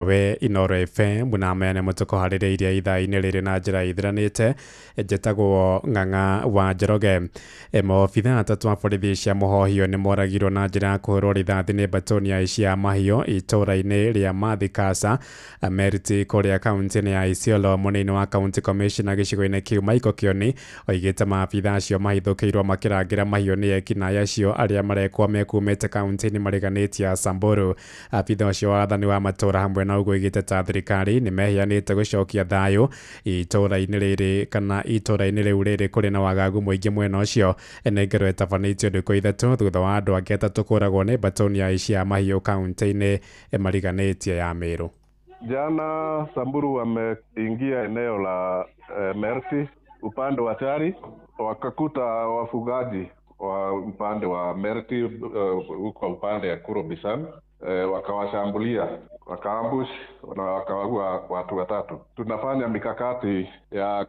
We Inooro FM na maya nĩmo tũkũharĩrĩirie ithaa-inĩ rĩrĩ na njĩra ithiranĩte. Njĩtagwo Ng'ang'a wa Njoroge. Maobithaa atatũ a borithi cia Mũhohio nĩ moragirwo na njĩra ya kũhũrwo rithathi nĩ mbatoni ya aici a mahiũ itũũra-inĩ rĩa Mathikasa Merti kũrĩa kaunti-inĩ ya Isiolo. Mũnini wa county commissioner gĩcigo-inĩ kĩu Michael Kioni oigĩte maabithaa acio mahithũkĩirwo makĩrangĩra mahiũ nĩ ekinaĩ acio arĩa marekwo mekumĩte kaunti-inĩ mariganĩtie ya Samburu. Abithaa ũcio wa wathani wa matũũra hamwe na ũguo oigĩte ta thirikari nĩ meheanĩte gũcokia thayũ itũũra-inĩ rĩrĩ kana itũũra-inĩ rĩu rĩrĩ kũrĩ na wagagu mũingĩ mwena ũcio. Nĩ ngero ĩtabanĩtio ndukũ ithatũ thutha wa andũ angĩ atatũ kũragwo nĩ mbatoni ya aici a mahiũ kaunti-inĩ mariganĩtie ya Meru. Jana Samburu wameingia eneo la Merti upande wa Chari, wakakuta wafugaji wa upande wa Merti huko upande ya Kurobisan, wakawashambulia, wakaambush na wakawaua watu watatu. Tunafanya mikakati ya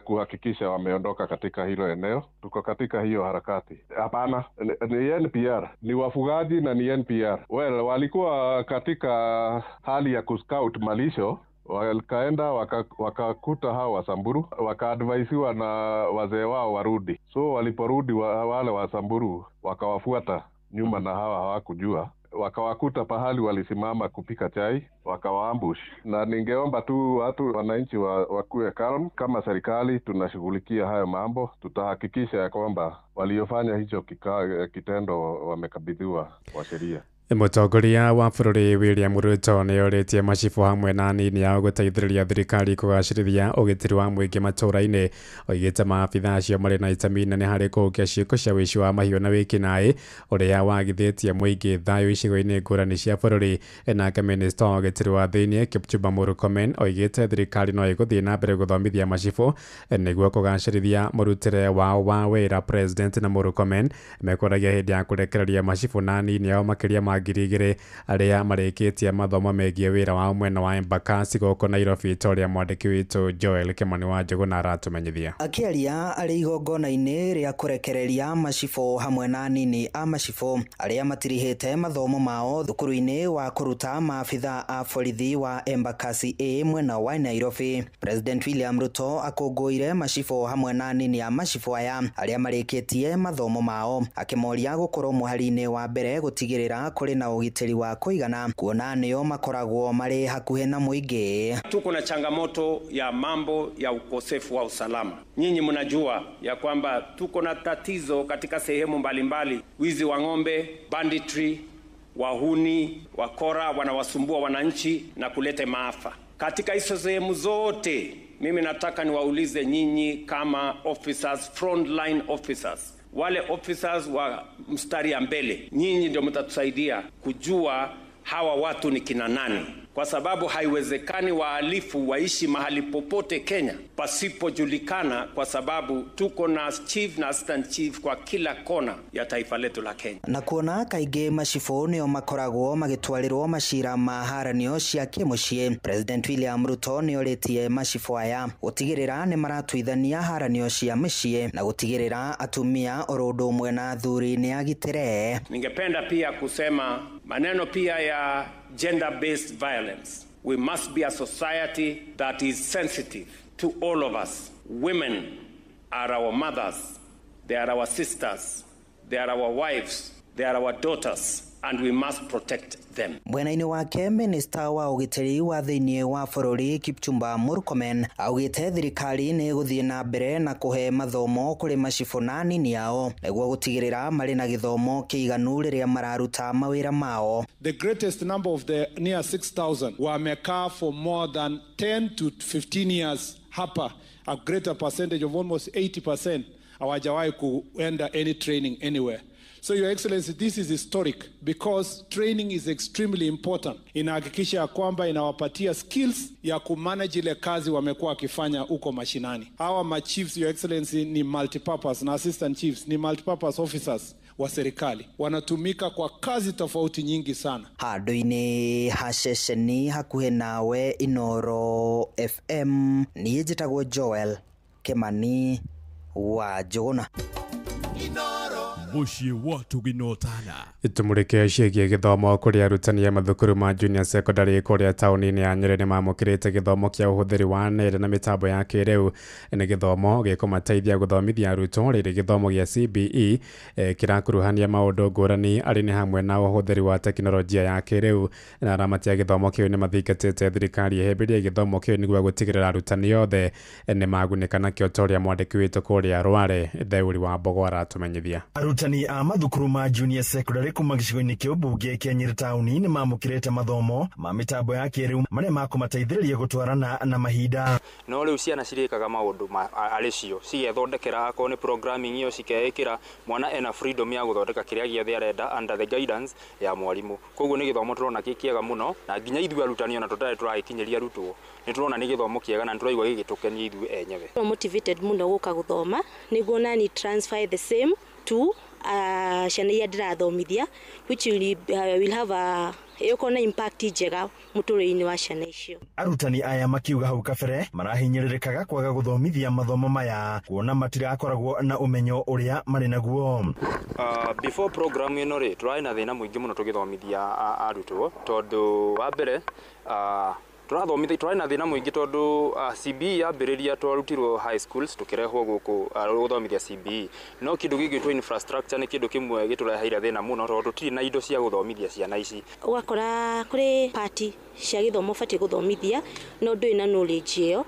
kuhakikisha wameondoka katika hilo eneo. Tuko katika hiyo harakati. Hapana, ni NPR, ni wafugaji na ni NPR. Well, walikuwa katika hali ya kuscout malisho, wakaenda wakakuta hao Wasamburu, wakaadvaisiwa na wazee wao warudi. So waliporudi wale Wasamburu wakawafuata nyuma na hawa hawakujua, wakawakuta pahali walisimama kupika chai, wakawaambush. Na ningeomba tu watu wananchi wakuwe calm. Kama serikali tunashughulikia hayo mambo, tutahakikisha ya kwamba waliofanya hicho kitendo wamekabidhiwa kwa sheria. Mũtongoria wa bũrũri William Ruto nĩ orĩtie macibũ hamwe na anini ao gũteithĩrĩria thirikari kũgacĩrithia ũgitĩri wa mũingĩ matũũra-inĩ. Oigĩte maabithaa acio marĩ na itemi inene harĩ kũhukia ciĩko cia ũici wa mahiũ na wĩkinaĩ ũrĩa wagithĩtie mũingĩ thayũ icigo-inĩ ngũrani cia bũrũri. Nake minista wa ũgitĩri wa thĩinĩ Kipchumba Murkomen oigĩte thirikari no ĩgũthiĩ na mbere gũthomithia macibũ nĩguo kũgacĩrithia mũrutĩre wao wa wĩra. President na Murkomen mekũragia hĩndĩ ya kũrekereria macibũ na anini ao makĩria ma 2000 arĩa marĩkĩtie mathomo megiĩ wĩra wao mwena wa Embakasi gũkũ Nairobi, ta ũrĩa mwandĩki witũ Joel Kimani wa Njũgũna aratũmenyithia. Akĩaria arĩ igongona-inĩ rĩa kũrekereria macibũ hamwe na anini a macibũ arĩa matirihĩte mathomo mao thukuru-inĩ wa kũruta maabithaa a borithi wa Embakasi A mwena wa Nairobi, President William Ruto akũngũĩire macibũ hamwe na anini a macibũ aya arĩa marĩkĩtie mathomo mao, akĩmoria gũkorwo mũhari-inĩ wa mbere gũtigĩrĩra kũrĩ na ũgitĩri wa kũigana kuona nĩo makoragwo marĩ hakuhĩ na mũingĩ. Tuko na changamoto ya mambo ya ukosefu wa usalama. Nyinyi mnajua ya kwamba tuko na tatizo katika sehemu mbalimbali, wizi wa ng'ombe, banditry, wahuni, wakora wanawasumbua wananchi na kuleta maafa. Katika hizo sehemu zote, mimi nataka niwaulize nyinyi kama officers, frontline officers, wale officers wa mstari ya mbele, nyinyi ndio mtatusaidia kujua hawa watu ni kina nani, kwa sababu haiwezekani wahalifu waishi mahali popote Kenya pasipojulikana, kwa sababu tuko na chief na assistant chief kwa kila kona ya taifa letu la Kenya. Na kuona kaingĩ macibũ nĩo makoragwo magĩtwarĩrwo macira ma haranio cia kĩmũciĩ, President William Ruto nĩorĩtie macibũ aya gũtigĩrĩra nĩ maratuithania haranio cia mĩciĩ na gũtigĩrĩra atumia oro ũndũ ũmwe na athuri nĩ agitĩre. Ningependa pia kusema maneno pia ya gender-based violence. We must be a society that is sensitive to all of us. Women are our mothers, they are our sisters, they are our wives, they are our daughters, and we must protect them. Mwena-inĩ wake minista wa ũgitĩri wa thĩinĩ wa bũrũri Kipchumba Murkomen augĩte thirikari nĩ ĩgũthiĩ na mbere na kũhe mathomo kũrĩ macibũ na anini ao nĩguo gũtigĩrĩra marĩ na gĩthomo kĩiganu rĩrĩa mararuta mawĩra mao. The greatest number of the near 6,000 wamekaa for more than 10 to 15 years hapa, a greater percentage of almost 80% hawajawahi kuenda any training anywhere. So Your Excellency, this is historic because training is extremely important. Inahakikisha kwamba inawapatia skills ya kumanage ile kazi wamekuwa wakifanya huko mashinani. Hawa ma chiefs, Your Excellency, ni multipurpose na assistant chiefs ni multipurpose officers wa serikali. Wanatumika kwa kazi tofauti nyingi sana. Handũ-inĩ ha ceceni hakuhĩ nawe Inooro FM, niĩ njĩtagwo Joel Kimani wa Njũgũna. Inooro. Mũciĩ wa Tũginotana. Tumũrĩke ciĩgiĩ gĩthomo kũrĩa arutani a mathukuru ma junior secondary kũrĩa taũni-inĩ ya Nyĩrĩ nĩmamũkĩrĩte gĩthomo kĩa ũhũthĩri wa nenda na mĩtambo ya kĩrĩu. Nĩ gĩthomo gĩkũmateithia gũthomithia arutwo rĩrĩ gĩthomo gĩa CBE kĩrakuruhania maũndũ ngũrani arĩ nĩ hamwe na ũhũthĩri wa tekinoronjia ya kĩrĩu. Na aramati a gĩthomo kĩu nĩmathingatĩte thirikari ĩhĩmbĩrie gĩthomo kĩu nĩguo gũtigĩrĩra arutani othe nĩmagunĩka nakĩo ta ũrĩa mwandĩki witũ kũrĩa Rware Theuri wa Mbogo aratũmenyithia. Arutani a mathukuru ma junior secondary kuma gĩcigo-inĩ kĩa ũmbunge kĩa Nyĩrĩ taũni nĩ mamũkĩrĩte mathomo ma mĩtambo ya kĩrĩu marĩa makũmateithĩrĩria gũtwarana na mahinda. No rĩu ciana cirĩkaga maũndũ arĩ cio cigethondekera, akorwo nĩ programming ĩyo cikeĩkĩra, mwana ena freedom ya gũthondeka kĩrĩa gĩothe arenda under the guidance ya mwarimũ. Koguo nĩ gĩthomo tũrona kĩ kĩega mũno, na nginya ithuĩ arutani ona tũtarĩ tũragĩkinyĩria arutwo nĩ tũrona nĩ gĩthomo kĩega na nĩ tũraigua gĩgĩtũkenia ithuĩ enyewe. Motivated mũno gũka gũthoma nĩguo nani transfer the same to ciana iria ndĩrathomithia, which will have a ĩgũkorwo na impact njega mũtũrĩre-inĩ wa ciana icio. Arutani aya makiuga hau kabere marahinyĩrĩrĩkaga kwaga gũthomithia mathomo maya kuona matirakoragwo na ũmenyo ũrĩa marĩ naguo. Before program ĩno rĩ, tũrarĩ na thĩna mũingĩ mũno tũgĩthomithia arutwo tondũ wa mbere tũrathomithia tũrarĩ na thĩna mũingĩ tondũ CBE yambĩrĩria twarutirwo high schools tũkĩrehwo gũkũ gũthomithia CBE, no kĩndũ gĩgwĩtwo infrastructure nĩ kĩndũ kĩmwe gĩtũreheire thĩna mũno tondũ tũtirĩ na indo cia gũthomithia ciana ici. Ũgakora kũrĩ part cia gĩthomo ũbatiĩ gũthomithia no ndũrĩ na knowledge ĩyo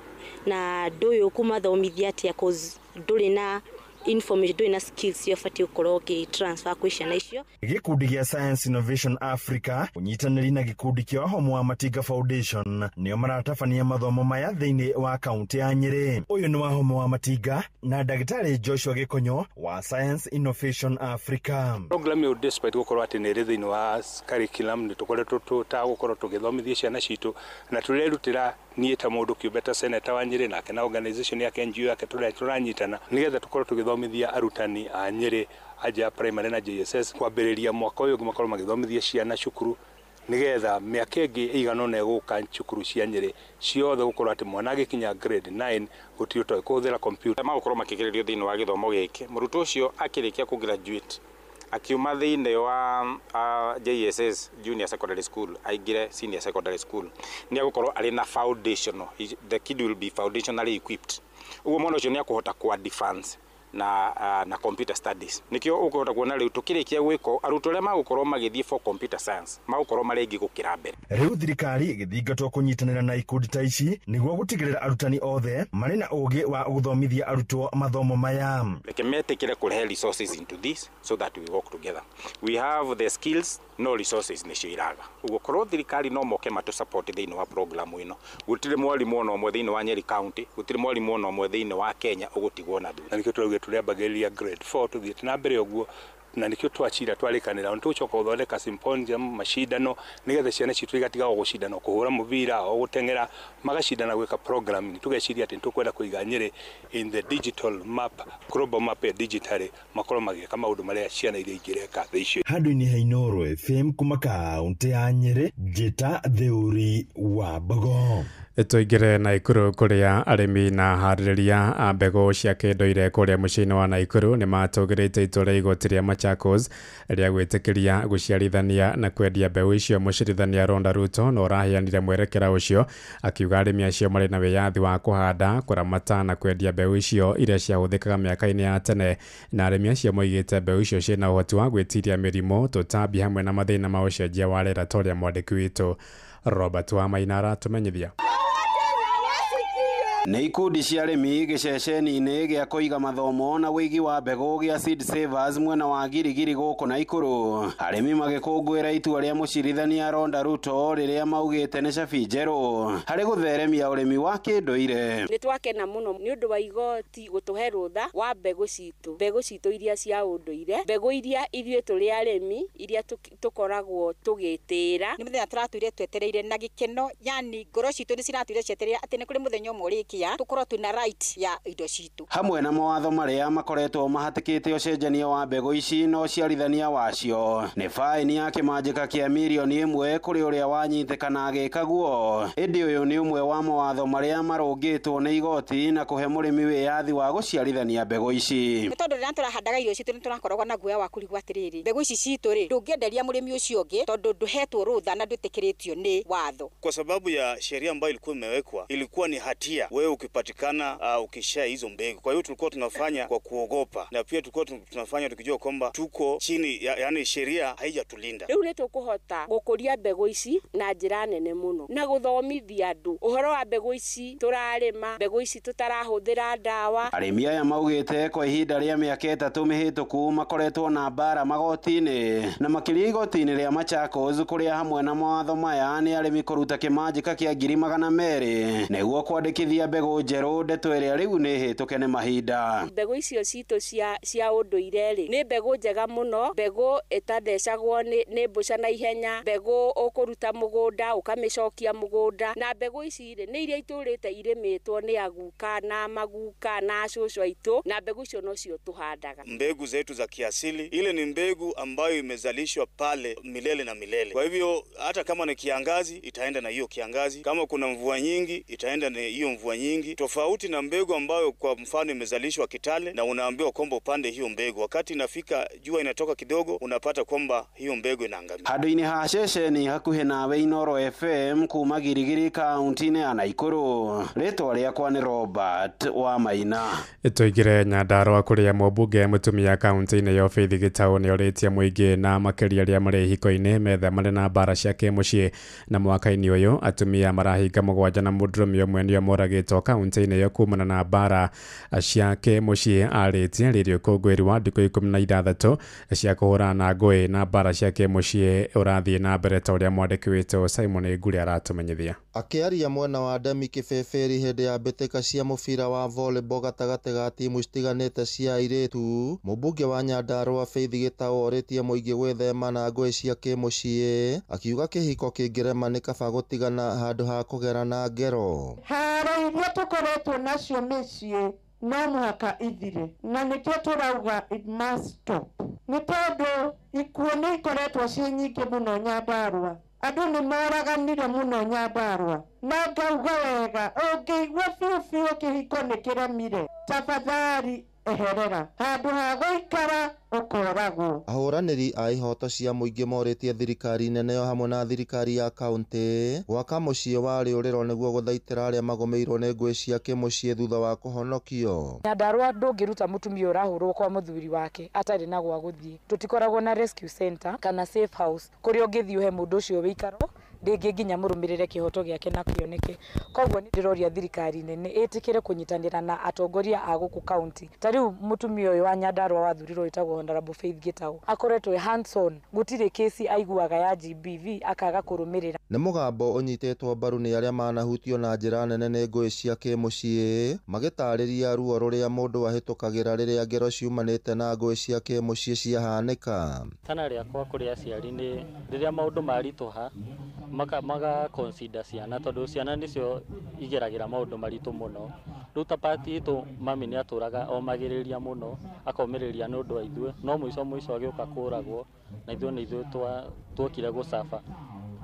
na ndũĩ ũkũmathomithia atĩa cause ndũrĩ na information, ndũrĩ na skills iria ũbatiĩ gũkorwo ũgĩ transfer kwĩ ciana icio. Gĩkundi gĩa Science Innovation Africa ũnyitanĩri na gĩkundi kĩa Wahomu wa Matinga Foundation nĩo maratabania mathomo maya thĩinĩ wa kaunti ya Nyĩrĩ. Ũyũ nĩ Wahomu wa Matinga na ndagĩtarĩ Joshua Gĩkonyo wa Science Innovation Africa. Program ĩyo despite gũkorwo atĩ nĩ ĩrĩ thĩinĩ wa curriculum nĩ tũkoretwo tũtagũkorwo tũgĩthomithia ciana citũ na tũrerutĩra niĩ ta mũndũ kĩũmbe ta senator wa Nyĩrĩ nake na organization yake NGO yake tũranyitana nĩgetha tũkorwo tũgĩthomithia arutani a Nyĩrĩ anja primary na JSS kwambĩrĩria mwaka ũyũ makorwo magĩthomithia ciana cukuru nĩgetha mĩaka ĩngĩ ĩigana ũna ĩgũka cukuru cia Nyĩrĩ ciothe gũkorwo atĩ mwana agĩkinya grade 9 gũtirĩ ũtoĩ kũhũthĩra computer. Magũkorwo makĩgererio thĩinĩ wa gĩthomo gĩkĩ mũrutwo ũcio akĩrĩkia kũ graduate akiuma thĩinĩ wa JSS Junior Secondary School aingĩre Senior Secondary School nĩ agũkorwo arĩ na foundational, the kid will be foundationally equipped. Ũguo mwana ũcio nĩ akũhota ku advance na computer studies. Nikio ũkũhota kuona rĩu tũkĩrĩkia gwĩka arutwo arĩa magũkorwo magĩthiĩ for computer science magũkorwo marĩ aingĩ gũkĩra mbere. Rĩu thirikari ĩgĩthingatwo kũnyitanĩra na ikundi ta ici nĩguo gũtigĩrĩra arutani othe marĩ na ũgĩ wa gũthomithia arutwo mathomo maya. Reke metĩkĩre kũrehe resources into this so that we work together. We have the skills, no resources nĩcio iraga. Ũguo korwo thirikari no moke matũ support thĩinĩ wa program ĩno, gũtirĩ mwarimũ ona ũmwe thĩinĩ wa Nyeri County, gũtirĩ mwarimũ ona ũmwe thĩinĩ wa Kenya ũgũtigwo na thutha. Na nĩkĩo tũrauga tũrĩambagĩrĩria grade 4 tũthiĩte na mbere ũguo, na nĩkĩo twacira twarĩkanĩra nĩ tũgũcoka gũthondeka symposium macindano nĩgetha ciana citũ igatiga o gũcindana kũhũra mũbira o gũteng'era, magacindana gwĩka programming. Tũgeciria atĩ nĩtũkwenda kũiga Nyĩrĩ in the digital map, global map ya digital, makorwo magĩka maũndũ marĩa ciana iria ingĩ ireka thaa icio. Handũ-inĩ ha Inooro FM kuma kaunti ya Nyĩrĩ, Njĩta Theuri wa Mbogo. Tũingĩre Naikuru kũrĩa arĩmi na harĩrĩria a mbegũ cia kĩndũire kũrĩa mũciĩ-inĩ wa Naikuru nĩ matũgĩrĩte itua rĩa igoti rĩa Machakos rĩa gwĩtĩkĩria gũciarithania na kwendia mbeũ icio. Mũcirithania Ronda Ruto no ũraheanire mwerekera ũcio akiuga arĩmi acio marĩ na wĩyathi wa kũhanda, kũramata na kwendia mbeũ icio iria ciahũthĩkaga mĩaka-inĩ ya tene, na arĩmi acio moigĩte mbeũ icio ciĩna ũhoti wa gwĩtiria mĩrimũ, tũtambi hamwe na mathĩna ma ũcenjia wa rĩera ta ũrĩa mwandĩki witũ Robert Wamaina aratũmenyithia. Nĩ ikundi cia arĩmi gĩceceni-inĩ gĩa kũiga mathomo na wĩigi wa mbegũ gĩa Seed Savers mwena wa Girigiri gũkũ Naikuru. Arĩmi magĩkũngũĩra itua rĩa mũcirithania Ronda Ruto rĩrĩa maugĩte nĩ cabi njerũ harĩ gũtheremia ũrĩmi wa kĩndũire. Nĩ twakena mũno nĩ ũndũ wa igoti gũtũhe rũtha wa mbegũ citũ, mbegũ citũ iria cia ũndũire, mbegũ iria ithuĩ tũrĩ arĩmi iria tũkoragwo tũgĩtĩĩra. Nĩ mũthenya tũratũire twetereire na gĩkeno, yani ngoro citũ nĩ ciratũire cietereire atĩ nĩ kũrĩ mũthenya ũmwe ũrĩkinya. kĩa tũkorwo twĩna right ya indo citũ. Hamwe na mawatho marĩa makoretwo mahatĩkĩte ũcenjania wa mbegũ ici na ũciarithania wacio nĩ faini ya kĩmanjĩka kĩa mirioni 1 kũrĩ ũrĩa wanyitĩkana agĩka guo. Ĩndĩ ũyũ nĩ ũmwe wa mawatho marĩa marũngĩtwo nĩ igoti na kũhe mũrĩmi wĩyathi wa gũciarithania mbegũ ici. Nĩ tondũ rĩrĩa tũrahandaga irio citũ nĩ tũrakoragwo na guoya wa kũrigwo atĩrĩrĩ, mbegũ ici citũ rĩ, ndũngĩenderia mũrĩmi ũcio ũngĩ tondũ ndũhetwo rũtha na ndwĩtĩkĩrĩtio nĩ watho. Kwa sababu ya sheria ambayo ilikuwa imewekwa, ilikuwa ni hatia wewe ukipatikana ukishare hizo mbegu. Kwa hiyo tulikuwa tunafanya kwa kuogopa, na pia tulikuwa tunafanya tukijua kwamba tuko chini ya, yani sheria haijatulinda. Rĩu nĩ tũkũhota gũkũria mbegũ ici na njĩra nene mũno na gũthomithia andũ ũhoro wa mbegũ ici tũrarĩma, mbegũ ici tũtarahũthĩra ndawa. Arĩmi aya maugĩte kwa ihinda rĩa mĩaka 3 mĩhĩtũku makoretwo na mbara magoti-inĩ na makĩria igoti-inĩ rĩa Machakos kũrĩa hamwe na mawatho maya nĩ arĩmi kũruta kĩmanjĩka kĩa 200,000 nĩguo kwandĩkithia mbegũ njerũ, ndeto ĩrĩa rĩu nĩ hĩtũke nĩ mahinda. Mbegũ icio citũ cia ũndũire rĩ, nĩ mbegũ njega mũno, mbegũ ĩtathecagwo nĩ mbũca na ihenya, mbegũ ũkũruta mũgũnda ũkamĩcokia mũgũnda, na mbegũ ici rĩ nĩ iria itũrĩte irĩmĩtwo nĩ aguka na maguka na cũcũ aitũ, na mbegũ icio nocio tũhandaga. Mbegu zetu za kiasili, ile ni mbegu ambayo imezalishwa pale milele na milele. Kwa hivyo hata kama ni kiangazi itaenda na hiyo kiangazi, kama kuna mvua nyingi itaenda na hiyo mvua nyingi, tofauti na mbegu ambayo kwa mfano imezalishwa Kitale na unaambiwa kwamba upande hiyo mbegu, wakati inafika jua inatoka kidogo unapata kwamba hiyo mbegu inaangamia. Handũ-inĩ ha ceceni hakuhĩ nawe Inooro FM kuma Girigiri kaunti-inĩ ya Nakuru, rĩtwa rĩakwa nĩ Robert wa Maina. Tũingĩre Nyandarũa kũrĩa mũmbunge mũtumia kaunti-inĩ ya Faith Gitau nĩorĩtie mũingĩ na makĩria arĩa marĩ ihiko-inĩ methemane na mbara cia kĩmũciĩ. Na mwaka-inĩ ũyũ atumia marahinga 7 na mũndũrũme ũmwe nĩo moragĩtwo kaunti-inĩ ĩyo kumana na mbara cia kĩmũciĩ. Arĩtie rĩrĩ ũkũngũĩri wa ndukũ 16 cia kũhũrana na ngũĩ na mbara cia kĩmũciĩ ũrathiĩ na mbere ta ũrĩa mwandĩki witũ Simon Ngure aratũmenyithia. Akĩaria mwena wa Demi Kĩbĩbĩri hĩndĩ ya mbĩtĩka cia mũbira wa volleyball gatagatĩ ga timu citiganĩte cia airĩtu, mũmbunge wa Nyandarũa Faith Gitau orĩtie mũingĩ gwĩthema na ngũĩ cia kĩmũciĩ, akiuga kĩhiko kĩngĩrema nĩ kaba gũtigana handũ ha kũgerana ngero. Haro iria tũkoretwo nacio mĩciĩ no mũhaka ithire, na nĩkĩo tũrauga it must stop, nĩ tondũ ikuũ nĩ ikoretwo ciĩ nyingĩ mũno Nyandarũa. Andũ nĩ moraganire mũno Nyandarũa, na ngauga wega, ũngĩigua biũ biũ kĩhiko nĩ kĩremire, tafadhali eherera handũ ha gũikara ũkoragwo. Ahũranĩri a ihoto cia mũingĩ morĩtie thirikari nene o hamwe na thirikari ya kaunti gwaka mũciĩ wa rĩũrĩro nĩguo gũthaitĩra arĩa magũmĩirwo nĩ ngũĩ cia kĩmũciĩ thutha wa kũhonokio. Nyandarũa ndũngĩruta mũtumia ũrahũrwo kwa mũthuri wake atarĩ na gwa gũthiĩ. Tũtikoragwo na rescue center kana safe house kũrĩa ũngĩthiĩ ũhe mũndũ ũcio wĩikaro rĩngĩ nginya mũrũmĩrĩre kĩhoto gĩake na kĩoneke. Koguo nĩ ndĩroria thirikari nene ĩtĩkĩre kũnyitanĩra na atongoria a gũkũ kaunti. Ta rĩu mũtumia ũyũ wa Nyandarũa wathurirwo wĩtagwo Honorable Faith Gitau akoretwo hands on, gũtirĩ kesi aiguaga ya GBV akaga kũrũmĩrĩra. Nĩ mũgambo ũnyitĩtwo mbaru nĩ arĩa manahutio na njĩra nene nĩ ngũĩ cia kĩmũciĩ, magĩtarĩria ruo rũrĩa mũndũ ahĩtũkagĩra rĩrĩa ngero ciumanĩte na ngũĩ cia kĩmũciĩ ciahanĩka. Tana rĩakwa kũrĩ aciari nĩ rĩrĩa maũndũ maritũha maga consider ciana, tondũ ciana nĩcio igeragĩra maũndũ maritũ mũno. Rĩu ta pati itũ mami nĩ atũraga omagĩrĩria mũno, akomĩrĩria nĩ ũndũ wa ithuĩ, no mũico mũico agĩũka kũragwo na ithuĩ nĩ ithuĩ tuokire gũcaba.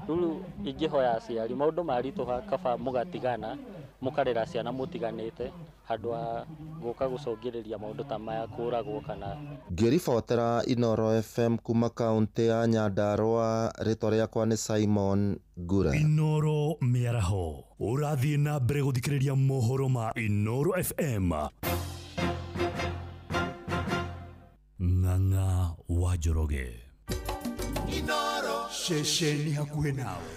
Rĩu ingĩhoya aciari maũndũ maritũha kaba mũgatigana, mũkarera ciana mũtiganĩte handũ ha gũka gũcũngĩrĩria maũndũ ta maya kũragwo kana. Ngĩribotera Inooro FM kuma kaunti ya Nyandarũa, rĩtwa rĩakwa nĩ Simon Ngure. Inooro mĩaraho ũrathiĩ na mbere gũthikĩrĩria mohoro ma Inooro FM. Ng'ang'a wa Njoroge. Inooro ceceni hakuhĩ nawe.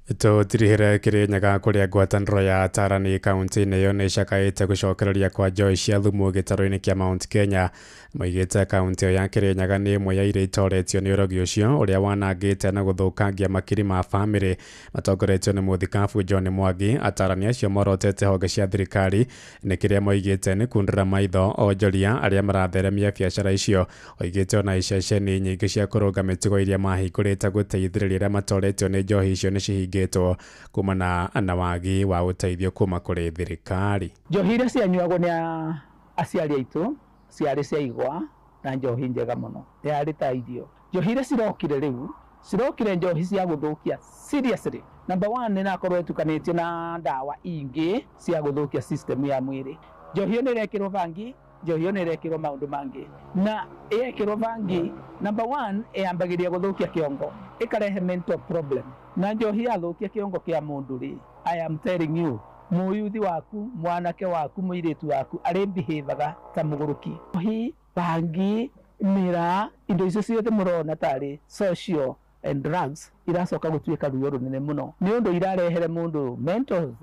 Tũtirihĩre Kĩrĩnyaga kũrĩa ngwatanĩro ya atarani kaunti-inĩ ĩyo nĩ ĩcakaĩte gũcokereria kwa njohi cia thumu gĩtarũ-inĩ kĩa Mount Kenya. Moigĩte kaunti ĩyo ya Kĩrĩnyaga nĩ ĩmwe ya iria itoretio nĩ ũrogi ũcio ũrĩa wanangĩte na gũthũkangia makiri ma bamĩrĩ. Matongoretio nĩ mũthikabu John Mwangi, atarani acio morotete honge cia thirikari nĩ kĩrĩa moigĩte nĩ kundĩra maitho onjoria arĩa maratheremia biacara icio. Oigĩte ona iceceni nyingĩ cia kũrũnga mĩtugo iria mahingũrĩte gũteithĩrĩria arĩa matoretio nĩ njohi icio nĩ cihingĩtwo. ihingĩtwo kumana na wagi wa ũteithio kuma kũrĩ thirikari. Njohi iria cianyuagwo nĩ aciari aitũ ciarĩ cia igwa na njohi njega mũno, yarĩ ta irio. Njohi iria cirokire rĩu cirokire njohi cia gũthũkia seriously. Number 1 nĩ nakorwo ĩtukanĩtio na ndawa ingĩ cia gũthũkia system ya mwĩrĩ. Njohi ĩyo nĩ ĩrekĩrwo bangi, njohi ĩyo nĩ ĩrekĩrwo maũndũ mangĩ, na ĩrekĩrwo bangi number 1 ĩyambagĩrĩria gũthũkia kĩongo, ĩkarehe mental problem. Na njohi yathũkia kĩongo kĩa mũndũ rĩ, I am telling you, mũyuthi waku, mwanake waku, mũirĩtu waku arĩ behavior ta mũgũrũki. Njohi, bangi, mĩraa, indo icio ciothe mũrona tarĩ social and drugs iracoka gũtuĩka ruo rũnene mũno nĩ ũndũ irarehere mũndũ mental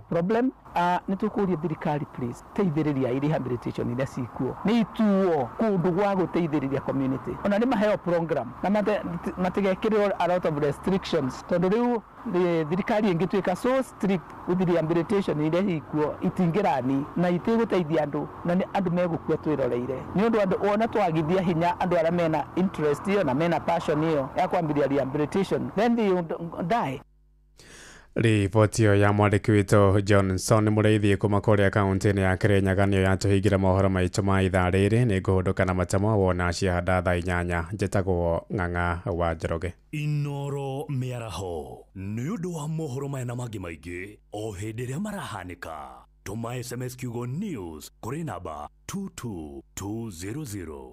problem. Nĩ tũkũria thirikari please teithĩrĩria rehabilitation iria cikuo, nĩ ituo kũndũ gwa gũteithĩrĩria community, ona nĩ maheo program na matigekĩrĩrwo a lot of restrictions, tondũ rĩu thirikari ĩngĩtuĩka so strict with rehabilitation iria ikuo itingĩrani na itigũteithia andũ, na nĩ andũ megũkua twĩroreire. Nĩ ũndũ andũ wona twagithia hinya andũ arĩa mena interest ĩyo na mena passion ĩyo ya kwambĩrĩria rehabilitation, then they would die. Riboti ĩyo ya mwandĩki witũ Johnson Mũrĩithi kuma kũrĩa kaunti-inĩ ya Kĩrĩnyaga nĩyo yatũhingĩra mohoro maitũ ma ithaa rĩrĩ. Nĩ ngũhũndũka na matemo wona ciahanda thaa 8. Njĩtagwo Ng'ang'a wa Njoroge. Inoro mĩaraho nĩ ũndũ wa mohoro maya na mangĩ maingĩ o hĩndĩ ĩrĩa marahanĩka. Tũma SMS kiugo news kũrĩ namba 22200.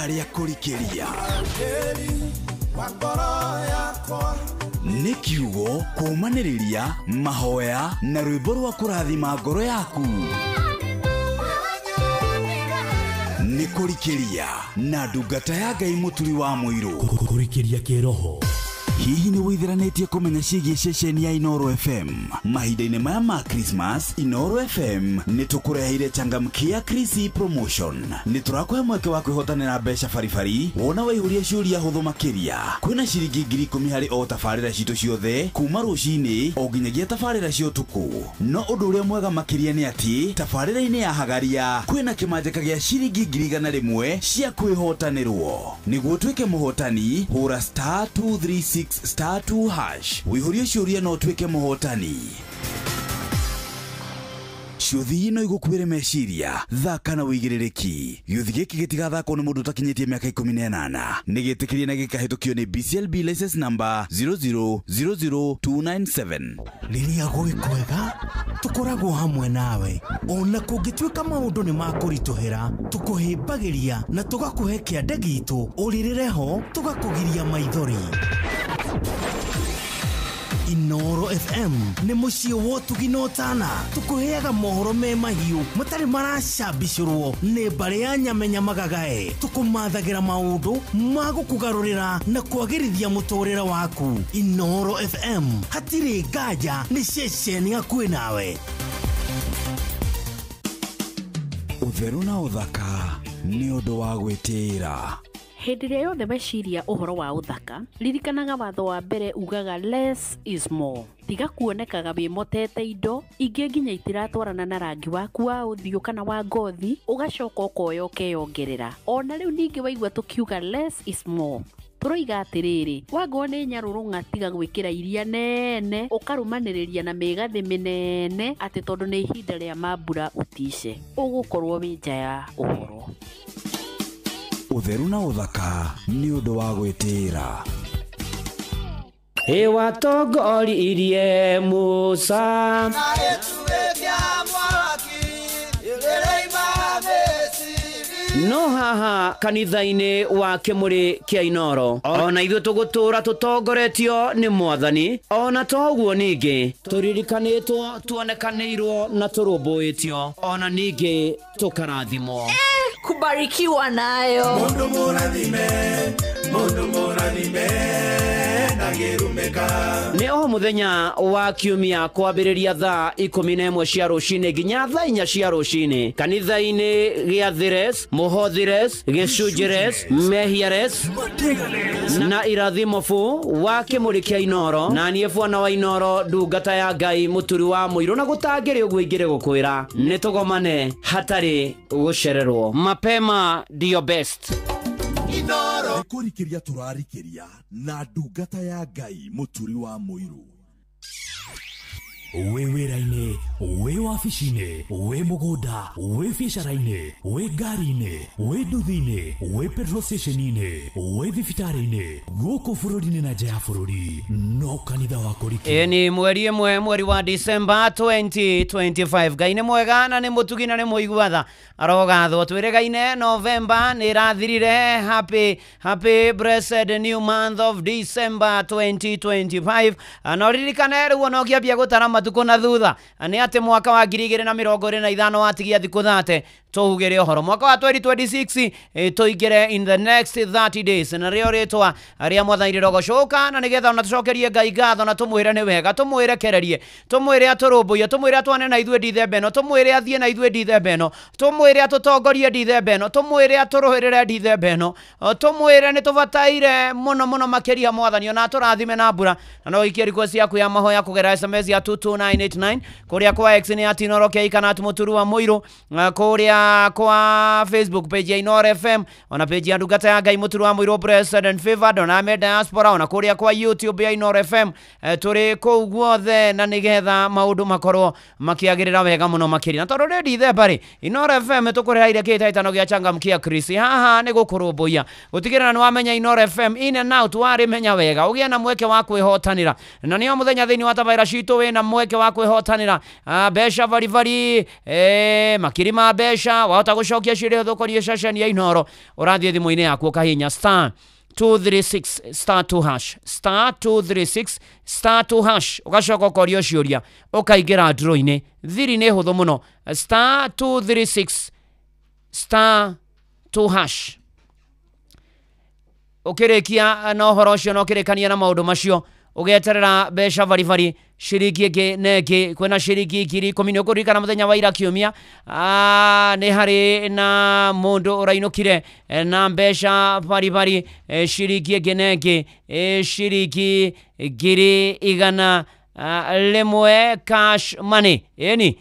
Rĩa kũrikĩria nĩ kiugo kũũmanĩrĩria mahoya na rwĩmbo rwa kũrathima ngoro yaku. Nĩ kũrikĩria na ndungata ya Ngai Mũturi wa Mũirũ. Kũrikĩria kĩroho. Hihi nĩ wĩtheranĩtie kũmenya ciĩgiĩ ceceni ya Inoro FM? Mahinda-inĩ maya ma Christmas, Inoro FM nĩ tũkũreheire changamkia Chrissy promotion. Nĩ tũrakũhe mweke wa kwĩhotanĩra mbeca baribari wona waihũria ciũria hũthũ makĩria. Kwĩna ciringi 10,000 harĩ o tabarĩra citũ ciothe kuma rũcinĩ o nginyagia tabarĩra cia ũtukũ. No ũndũ ũrĩa mwega makĩria nĩ atĩ tabarĩra-inĩ ya Hagaria kwĩna kĩmanjĩka gĩa ciringi 100,000 cia kwĩhotanĩrwo. Nĩguo ũtuĩke mũhotani, hũra *236 *2# wĩihũrie ciũria no ũtuĩke mũhotani. Ciũthi no igũkuĩre meciria, thaka na wĩigĩrĩrĩki. Gĩũthi gĩkĩ gĩtigathakwo nĩ mũndũ ũtakinyĩtie mĩaka 18. Nĩ gĩtĩkĩrie na gĩkahĩtũkio nĩ BCLB license number 0000297. Rĩrĩa gwĩ kwega tũkoragwo hamwe nawe, ona kũngĩtuĩka maũndũ nĩ makũritũhĩra, tũkũhĩmbagĩria na tũgakũhe kĩande gitũ, ũrĩrĩre ho tũgakũgiria maithori. Inoro FM nĩ mũciĩ wa ũtugi na ũtana, tũkũheaga mohoro me mahiũ matarĩ maracambicũrwo nĩ mbarĩ ya nyamenya magagae, tũkũmathagĩra maũndũ ma gũkũgarũrĩra na kwagĩrithia mũtũrĩre waku. Inoro FM hatirĩ nganja, nĩ ceceni hakuhĩ nawe. Ũtheru na ũthaka nĩ ũndũ wa gwĩtĩĩra. Hĩndĩ ĩrĩa yothe weciria ũhoro wa ũthaka, ririkanaga watho wa mbere ugaga less is more. Tiga kuonekaga wĩmotete indo ingĩ nginya itiratwarana na rangi waku wa ũthiũ kana wa ngothi, ũgacoka ũkoya ũkeyongerera. Ona rĩu ningĩ waigua tũkiuga less is more, tũroiga atĩrĩrĩ, wangoo nĩ nyarũrũng'a tiga gwĩkĩra iria nene ũkarũmanĩrĩria na mĩgathĩ mĩnene atĩ tondũ nĩ ihinda rĩa mambura ũtice, ũgũkorwo wĩ nja ya ũhoro. Ũtheru na ũthaka nĩ ũndũ wa gwĩtĩĩra. Ĩwatongoririe Musa no haha kanitha-inĩ wa Kĩmũrĩ kĩa Inoro, ona ithuĩ tũgũtũra tũtongoretio nĩ Mwathani. Ona toguo ningĩ tũririkanĩtwo, tuonekanĩirwo na tũrũmbũĩtio, ona ningĩ tũkarathimwo. Kubarikiwa nayo. Mundu mũrathime, mundu mũrathime na Matangĩrumĩka. Nĩ o mũthenya wa kiumia kwambĩrĩria thaa 11 cia rũcinĩ nginya thaa 4 cia rũcinĩ kanitha-inĩ gĩa Thires, Mũhothires, Gĩcunjĩres, Mehiares na Irathimobu wa Kĩmũrĩ kĩa Inoro, na niĩ bwana wa Inoro, ndungata ya Ngai, mũturi wa mũirũ, na gũtangĩrĩ ũguo ingĩrĩ gũkwĩra nĩ tũgomane hatarĩ gũcererwo. Mapema ndio best. Inoro. Nĩkũrikĩria tũrarikĩria na ndungata ya Ngai, mũturi wa mũirũ. Wĩ wĩra-inĩ, wĩ wabici-inĩ, wĩ mũgũnda, wĩ biacara-inĩ, wĩ ngari-inĩ, wĩ nduthi-inĩ, wĩ petrol station-inĩ, wĩ thibitarĩ-inĩ, gũkũ bũrũri-inĩ na nja ya bũrũri, no kanitha wa Kũriki. Ĩni mweri ĩmwe, mweri wa December 2025. Ngai nĩ mwega na nĩ mũtugi na nĩ mũigua tha, arogathwo. Twĩrĩgaine November nĩ ĩrathirire. Happy happy blessed new month of December 2025. No ririkane rĩu ona ũkĩambia gũtara matukũ na thutha nĩ atĩ mwaka wa 2025 watigia thikũ 30 tũhugĩre ũhoro mwaka wa 2026, tũingĩre in the next 30 days, na rĩo rĩtwa rĩa mwathani rĩrogocoka, na nĩgetha ona tũcokerie Ngai ngatho na tũmwĩre nĩ wega, tũmwĩre kererie, tũmwĩre atũrũmbũiye, tũmwĩre atwane na ithuĩ ndithemba ĩno, tũmwĩre athiĩ na ithuĩ ndithemba ĩno, tũmwĩre atũtongorie ndithemba ĩno, tũmwĩre atũrũĩrĩre ndithemba ĩno, tũmwĩre nĩ tũbataire mũno mũno makĩria mwathani ona atũrathime na mbura. Na no ũikie request yaku ya mahoya kũgerera SMS ya 22989, kũrĩa kwa X nĩ at Inoro K kana at Mũturu wa Mũirũ, kũrĩa kwa Facebook page ya Inoro FM, ona page ya ndungata ya Ngai Mũturu wa Mũirũ Blessed and Favored, ona ame diaspora, ona kũrĩa kwa YouTube ya Inoro FM, tũrĩ kũu guothe, na nĩgetha maũndũ makorwo makĩagĩrĩra wega mũno makĩria. Na tondũ rĩ Dithemba rĩ, Inoro FM tũkũrehaire kĩhĩtahĩtano gĩa Changamkia Chris. Haha nĩ gũkũrũmbũiya gũtigĩrĩra nĩ wamenya Inoro FM in and out, warĩmenya wega ũgĩe na mweke wa kwĩhotanĩra, na nĩo mũthenya thĩinĩ wa tabaira citũ wĩna mweke wa kwĩhotanĩra mbeca baribari, makiri ma mbeca. Wahota gũcokia ciũria thũkũrie ceceni ya Inoro, ũrathiĩ thimũ-inĩ yaku ũkahihinya star 236 star 2 hash, star 236 star 2 hash, ũgacoka ũkorio ciũria ũkaingĩra draw-inĩ. Thiri nĩ hũthũ mũno, star 236 star 2 hash. Ũkĩrĩkia na ũhoro ũcio na ũkĩrĩkania na maũndũ macio, ũgeterera mbeca baribari ciringi ĩngĩ na ĩngĩ. Kwĩna ciringi 10,000. Nĩ ũkũririkana mũthenya wa ira kiumia, nĩ harĩ na mũndũ ũrainũkire na mbeca baribari, ciringi ĩngĩ na ĩngĩ, ciringi 100,000 cash money. Ĩni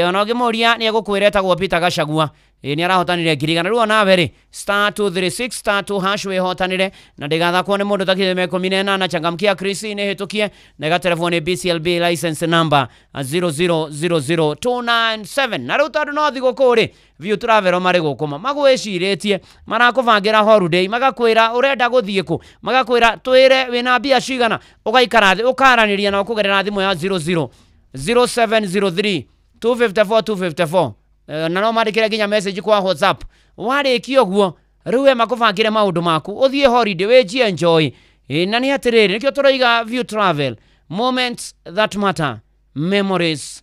ona ũngĩmũria nĩ egũkwĩra etagwo Peter Gachagua. Nĩ arahotanire 100,000. Rĩu onawe rĩ, star 236 star 2 hash wĩhotanĩre, na ndĩgathakwo nĩ mũndũ takinyĩte mĩaka 18. Changamkia Chris nĩ hĩtũkie na ĩgaterevwo nĩ BCLB license number 0000297. Na rĩu tondũ no thigũkũ rĩ, View Travel marĩ gũkũ magwĩcirĩtie, marakũbangĩra holiday, magakwĩra ũrenda gũthiĩ kũ, magakwĩra twĩre wĩna mbia cigana, ũgaikara thĩ ũkaranĩria nao kũgerera thimũ ya 00 0703 254 254, na no mandĩkĩre nginya message kwa WhatsApp. Warĩkia ũguo rĩu we makũbangĩre maũndũ maku, ũthiĩ holiday wĩnjie enjoy. Na nĩ atĩrĩrĩ, nĩkĩo tũroiga View Travel, moments that matter, memories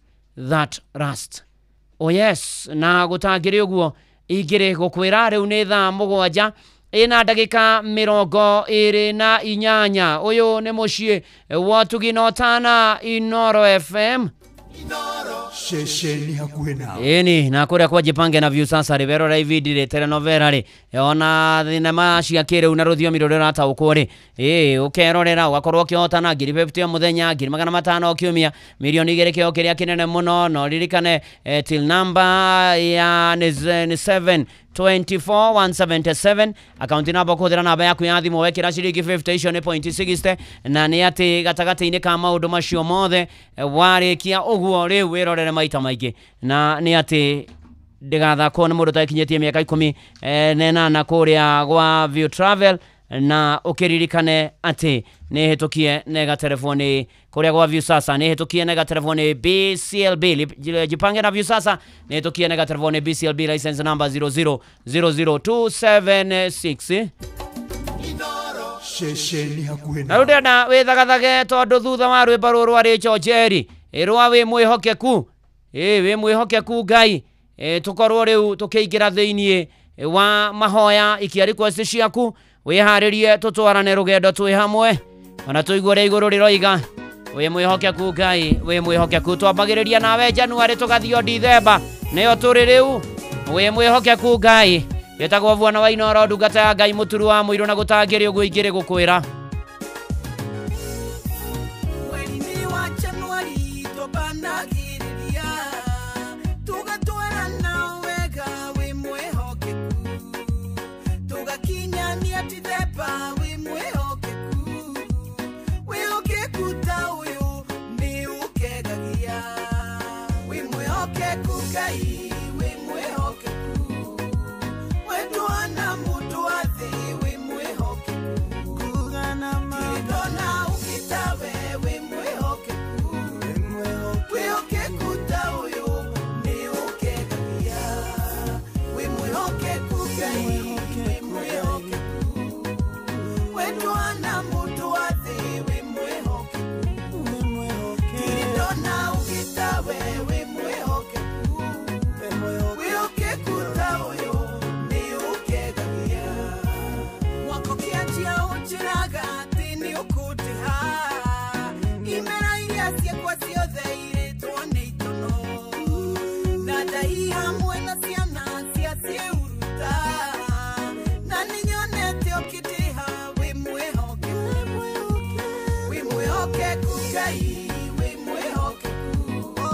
that last. Oh yes, na gũtangĩrĩ ũguo ingĩrĩ gũkwĩra rĩu nĩ thaa 7 ĩna ndagĩka 28. Ũyũ nĩ mũciĩ wa ũtugi na ũtana, Inoro FM. Ceceni hakuhĩ nawe. Ĩni na kũrĩa kwa Jipange na View Sasa rĩ, werora ibindi rĩ, telenovela rĩ, ona thinema cia kĩrĩu na rũthiomi rũrĩa ũrataũkwo rĩ, ũkerorera ũgakorwo ũkĩhotana 50,000 o mũthenya, 500,000 o kiumia, 2,000,000 kĩo kĩrĩa kĩnene mũno. No ririkane till number ya nĩ 7 24 177, akaunti namba kũhũthĩra namba yaku ya thimũ wekĩra ciringi 50, icio nĩ point 60. Na nĩ atĩ gatagatĩ-inĩ ka maũndũ macio mothe, warĩkia ũguo rĩu wĩrorere maita maingĩ, na nĩ atĩ ndĩgathakwo nĩ mũndũ ũtakinyĩtie mĩaka 18 kũrĩa gwa View Travel. Na ũkĩririkane atĩ nĩ hĩtũkie na ĩgaterevwo nĩ kũrĩa gwa View Sasa, nĩ hĩtũkie na ĩgaterevwo nĩ BCLB. Jipange na View Sasa nĩ hĩtũkie na ĩgaterevwo nĩ BCLB license number 0000276. Ceceni hakuhĩ Na rĩu ndĩrenda wĩthagathage tondũ thutha wa rwĩmbo rũrũ rwa Rachel Njeri rwa wĩ mwĩhokeku, wĩ mwĩhokeku Ngai, tũkorwo rĩu tũkĩingĩra thĩiniĩ wa mahoya. Ikia request ciaku, wĩharĩrie tũtwarane rũgendo twĩ hamwe. Ona tũigue ũrĩa igũrũ rĩroiga. Wĩ mwĩhokeku Ngai, wĩ mwĩhokeku. Twambagĩrĩria nawe January tũgathiĩ o Dithemba, nĩyo tũrĩ rĩu. Wĩ mwĩhokeku Ngai. Gĩtagwo Bwana wa Inooro, ndungata ya Ngai, mũturu wa mũirũ na gũtangĩrĩ ũguo ingĩrĩ gũkwĩra. Mweri-inĩ wa Januari twabanagĩrĩria, tũgatwarana wega wĩ mwĩhokeku, tũgakinyania Dithemba wĩ mwĩhokeku, wĩhokeku ta ũyũ nĩ ũkegagia, wĩ mwĩhokeku Ngai, wĩ mwĩhokeku, wetwana mũndũ wa thĩ wĩ mwĩhokeku, ndona ũkĩtawe wĩ mwĩhokeku, wĩhokeku ta ũyũ nĩ ũkegagia, wĩ mwĩhokeku Ngai, wĩ mwĩhokeku, wetwana mũndũ wa thĩ wĩ mwĩhokeku, ndona ũkĩtawe wĩ mwĩhokeku, wĩhokeku ta ũyũ nĩ ũkegagia. Mwaka ũkĩanjia ũnjĩraga atĩ nĩ ũkũndĩha, imera iria ciakwa ciothe irĩtwo nĩ itono, na ndai hamwe na ciana cia ciĩuruta, na nĩnyonete ũkĩndĩha wĩ mwĩhokeku, wĩ mwĩhokeku Ngai, wĩ mwĩhokeku,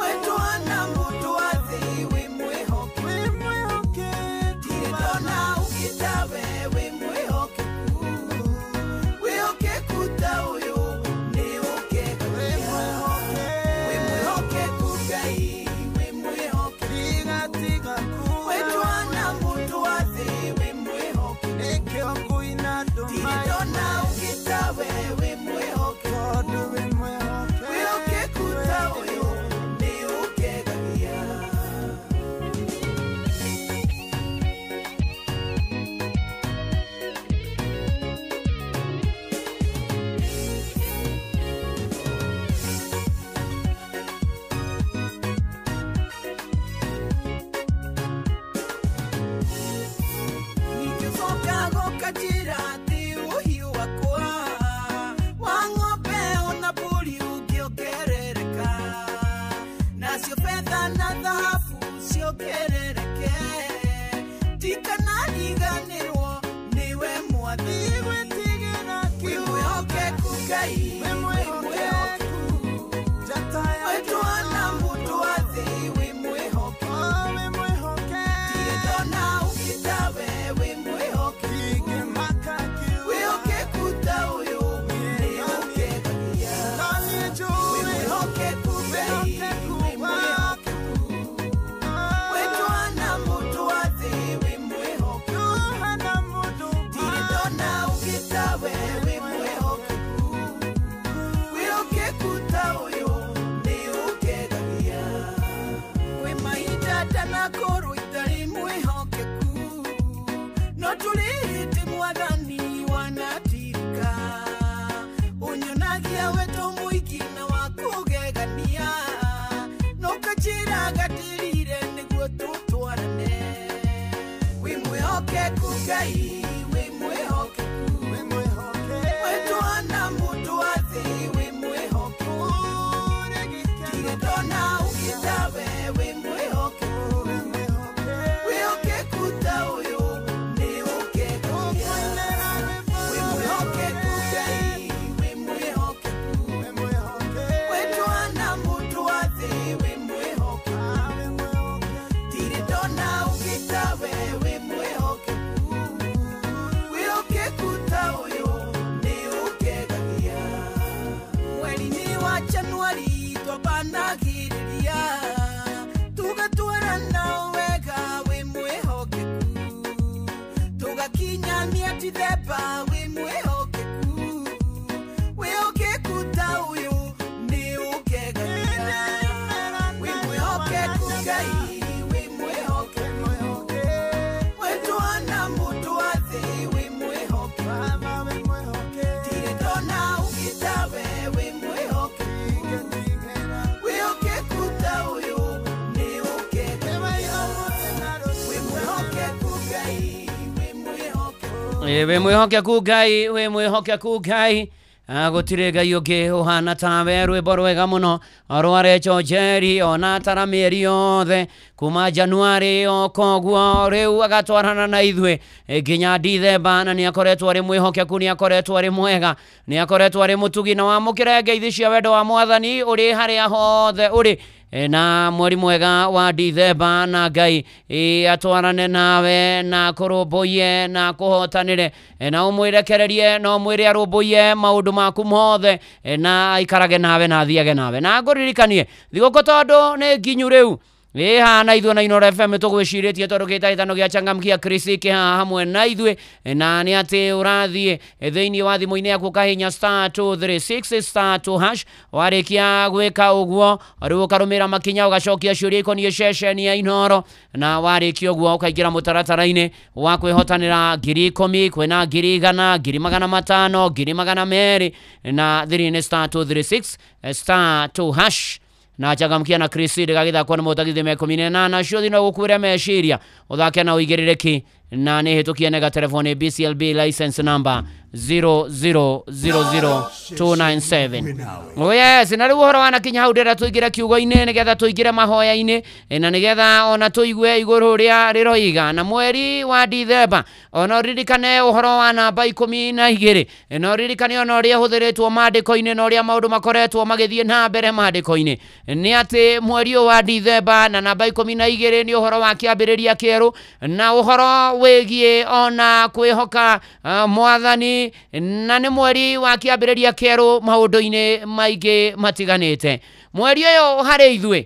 wetwana mũndũ wa thĩ wĩ mwĩhokeku, ndirĩ ndona ũkĩtawe wĩ mwĩhokeku, wĩhokeku ta ũyũ nĩ ũkegagia, wĩ mwĩhokeku Ngai, wĩ mwĩhokeku, wetwana mũndũ wa thĩ wĩ mwĩhokeku, ndirĩ ndona ũkĩtawe wĩ mwĩhokeku, wĩhokeku ta ũyũ nĩ ũkegagia. Ningĩcoka gũkanjĩra atĩ ũhiũ wakwa wa ng'ombe ona mbũri ũngĩongerereka, nacio betha na thahabu ciongerereke, ndikanariganĩrwo nĩwe Mwathi, wĩ mwĩhokeku Ngai, wĩ mwĩhokeku, wetwana mũndũ wa thĩ wĩ mwĩhokeku, ndirĩ ndona ũkĩtawe wĩ mwĩhokeku, wĩhokeku ta ũyũ nĩ ũkegagia, wĩ mwĩhokeku Ngai, wĩ mwĩhokeku, wetwana mũndũ wa thĩ wĩ mwĩhokeku, ndirĩ ndona ũkĩtawe wĩ mwĩhokeku, wĩhokeku ta ũyũ nĩ ũkegagia. Kwĩ mahinda ndanakorwo itarĩ mwĩhokeku, no tũrĩ hĩndĩ Mwathani wanatirika, ũnyonagia wendo mũingĩ na wa kũgegania, na ũkanjĩra ngatĩrire nĩguo tũtwarane. Wĩ mwĩhokeku Ngai, wĩ mwĩhokeku, wetwana mũndũ wa thĩ wĩ mwĩhokeku, ndirĩ ndona ũkĩtawe wĩ mwĩhokeku, wĩhokeku ta ũyũ nĩ ũkegagia, wĩ mwĩhokeku Ngai, wĩ mwĩhokeku, wetwana mũndũ wa thĩ wĩ mwĩhokeku, ndirĩ ndona ũkĩtawe wĩ mwĩhokeku, wĩhokeku ta ũyũ nĩ ũkegagia. Mweri-inĩ wa Januari twabanagĩrĩria, tũgatwarana wega wĩ mwĩhokeku, tũgakinyania Dithemba wĩ mwĩhokeku, wĩhokeku ta ũyũ nĩ ũkegagia, wĩ mwĩhokeku Ngai, wĩ mwĩhokeku, wetwana mũndũ wa thĩ wĩ mwĩhokeku, ndirĩ ndona ũkĩtawe wĩ mwĩhokeku, wĩhokeku ta ũyũ nĩ ũkegagia, wĩ mwĩhokeku Ngai, wĩ mwĩhokeku. Wĩ mwĩhokeku Ngai, wĩ mwĩhokeku Ngai. Gũtirĩ Ngai ũngĩ ũhana tawe. Rwĩmbo rwega mũno rwa Rachel Njeri, ona tara mĩeri yothe kuma Januari o koguo rĩu agatwarana na ithuĩ nginya Dithemba, na nĩ akoretwo arĩ mwĩhokeku, nĩ akoretwo arĩ mwega, nĩ akoretwo arĩ mũtugi, na wamũkĩre ngeithi cia wendo wa Mwathani ũrĩ harĩa hothe ũrĩ. Na mweri mwega wa Dithemba, na Ngai atwarane nawe na kũrũmbũiye na kũhotanĩre, na ũmwĩrekererie na ũmwĩre arũmbũiye maũndũ maku mothe, na aikarage nawe na athiage nawe. Na ngũririkanie thigũkũ tondũ nĩ nginyu rĩu ĩ na ithuĩ na Inooro FM tũgwĩcirĩtie tondũ kĩhĩtahĩtano gĩa Changamkia Chris kĩ haha hamwe na ithuĩ, na nĩ atĩ ũrathiĩ thĩinĩ wa thimũ-inĩ yaku ũkahihinya *236*2#. Warĩkia gwĩka ũguo rĩu ũkarũmĩrĩra makinya, ũgacokia ciũria ikoniĩ ceceni ya Inooro, na warĩkia ũguo ũkaingĩra mũtaratara-inĩ wa kwĩhotanĩra 10,000, kwĩna 100,000, 500,000, 200,000, na thiri nĩ *236*2#. Na Changamkia na Chris ndĩgagĩthakwo nĩ mũtagithĩ me 18 cio thino gũkuĩre meciria ũthake na ũigĩrĩrĩki, na nĩ hĩtũkie nega telefoni BCLB license number 0000297. Oh yes, na rĩu ũhoro wanakinya hau ndĩrenda tũingĩre kiugo-inĩ nĩgetha tũingĩre mahoya-inĩ, na nĩgetha ona tũigue igũrũ rĩa rĩroiga. Na mweri wa Dithemba ona ũririkane ũhoro wa namba 12, na ũririkane ona ũrĩa ũhũthĩrĩtwo maandĩko-inĩ na ũrĩa maũndũ makoretwo magĩthiĩ na mbere maandĩko-inĩ, nĩ atĩ mweri ũyũ wa Dithemba na namba 12 nĩ ũhoro wa kĩambĩrĩria kĩerũ, na ũhoro wĩgiĩ ona kwĩhoka Mwathani, na nĩ mweri wa kĩambĩrĩria kĩerũ maũndũ-inĩ maingĩ matiganĩte. Mweri ũyũ harĩ ithuĩ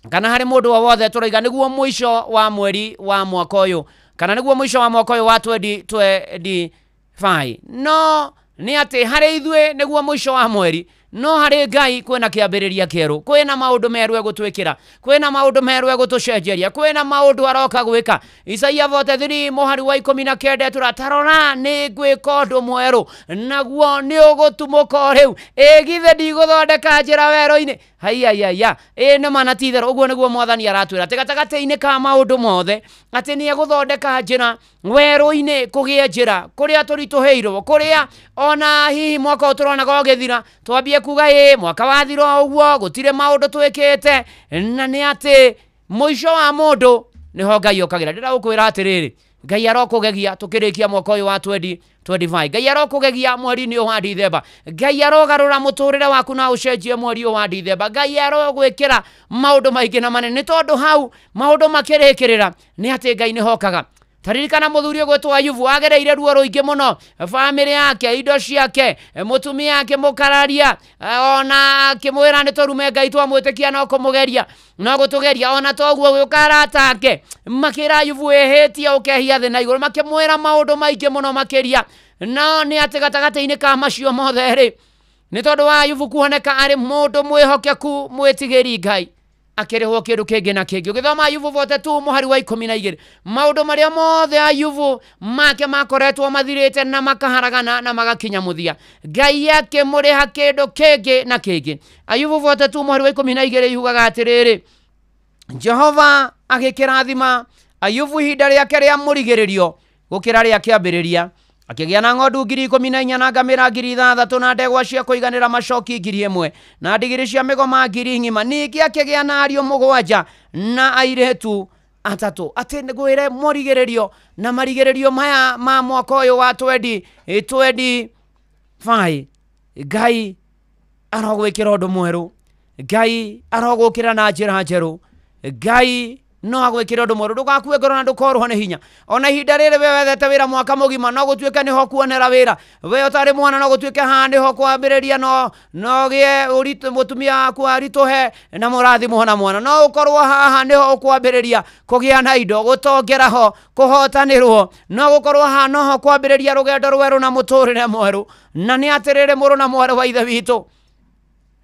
kana harĩ mũndũ o wothe tũraiga nĩguo mũico wa mweri wa mwaka ũyũ, kana nĩguo mũico wa mwaka ũyũ wa 2025, no nĩ atĩ harĩ ithuĩ nĩguo mũico wa mweri, no harĩ Ngai kwĩna kĩambĩrĩria kĩerũ, kwĩna maũndũ merũ egũtwĩkĩra, kwĩna maũndũ merũ egũtũcenjeria, kwĩna maũndũ aroka gwĩka. Isaia 43 mũhari wa 19 tũratarora nĩ ngwĩka ũndũ mwerũ naguo nĩ ũgũtumũka o rĩu, ĩ githĩ ndigũthondeka njĩra werũ-inĩ? Haiya, ĩ nĩ ma na ti itherũ, ũguo nĩguo Mwathani aratwĩra atĩ gatagatĩ-inĩ ka maũndũ mothe atĩ nĩ egũthondeka njĩra werũ-inĩ, kũgĩe njĩra kũrĩa tũritũhĩirwo, kũrĩa ona hihi mwaka ũyũ tũronaga ũgĩthira twambie kuga ĩ mwaka wathira o ũguo gũtirĩ maũndũ twĩkĩte, na nĩ atĩ mũico wa mũndũ nĩho Ngai okagĩra. Ndĩragũkwĩra atĩrĩrĩ, Ngai arokũgegia tũkĩrĩkia mwaka ũyũ wa 2025, Ngai arokũgegia mweri-inĩ ũyũ wa Dithemba, Ngai arogarũra mũtũrĩre waku na ũcenjie mweri ũyũ wa Dithemba, Ngai arogwĩkĩra maũndũ maingĩ na manene, nĩ tondũ hau maũndũ makĩrĩkĩrĩra nĩ atĩ Ngai nĩhokaga. Taririkana mũthuri ũgwĩtwo Ayubu agereire ruo rũingĩ mũno, bamĩrĩ yake, indo ciake, mũtumia akĩmũkararia, ona akĩmwĩra nĩ tũrume Ngai twamwĩtĩkia no kũmũgeria no gũtũgeria, ona toguo gũka arata ake makĩra Ayubu wĩhĩtie ũkehia thĩ na igũrũ, makĩmwĩra maũndũ maingĩ mũno makĩria. No nĩ atĩ gatagatĩ-inĩ ka macio mothe rĩ, nĩ tondũ wa Ayubu kuoneka arĩ mũndũ mwĩhokeku mwĩtigĩri Ngai, akĩrĩhwo kĩndũ kĩngĩ na kĩngĩ. Ũgĩthoma Ayubu 42 mũhari wa 12, maũndũ marĩa mothe Ayubu make makoretwo mathirĩte na makaharagana na magakinya mũthia, Ngai akĩmũrĩha kĩndũ kĩngĩ na kĩngĩ. Ayubu 42 mũhari wa 12 yugaga atĩrĩrĩ, Jehova agĩkĩrathima Ayubu ihinda rĩake rĩa mũrigĩrĩrio gũkĩra rĩa kĩambĩrĩria, akĩgĩa na ng'ondu 14,000 na ngamĩra 6,000 na ndegwa cia kũiganĩra macoki 1,000 na ndigiri cia mĩgoma 1,000. Ningĩ akĩgĩa na ariũ 7 na airĩtu 3. Atĩ ngwĩre mũrigĩrĩrio na marigĩrĩrio maya ma mwaka ũyũ wa 2025, Ngai arogwĩkĩra ũndũ mwerũ, Ngai arogũkĩra na njĩra njerũ, Ngai no agwĩkĩre ũndũ mwerũ. Ndũgakue ngoro na ndũkorwo nĩ hinya. Ona ihinda rĩrĩ we wethete wĩra mwaka mũgima, no gũtuĩke nĩho kuonera wĩra, we ũtarĩ mwana no gũtuĩke haha nĩho kwambĩrĩria, no gĩe ũritũ, mũtumia waku aritũhe na mũrathimwo na mwana, no ũkorwo haha nĩho ũkwambĩrĩria kũgĩa na indo, gũtongera ho, kũhotanĩrwo, no gũkorwo haha noho kwambĩrĩria rũgendo rwerũ na mũtũrĩre mwerũ. Na nĩ atĩrĩrĩ mũrũ na mwarĩ wa ithe witũ,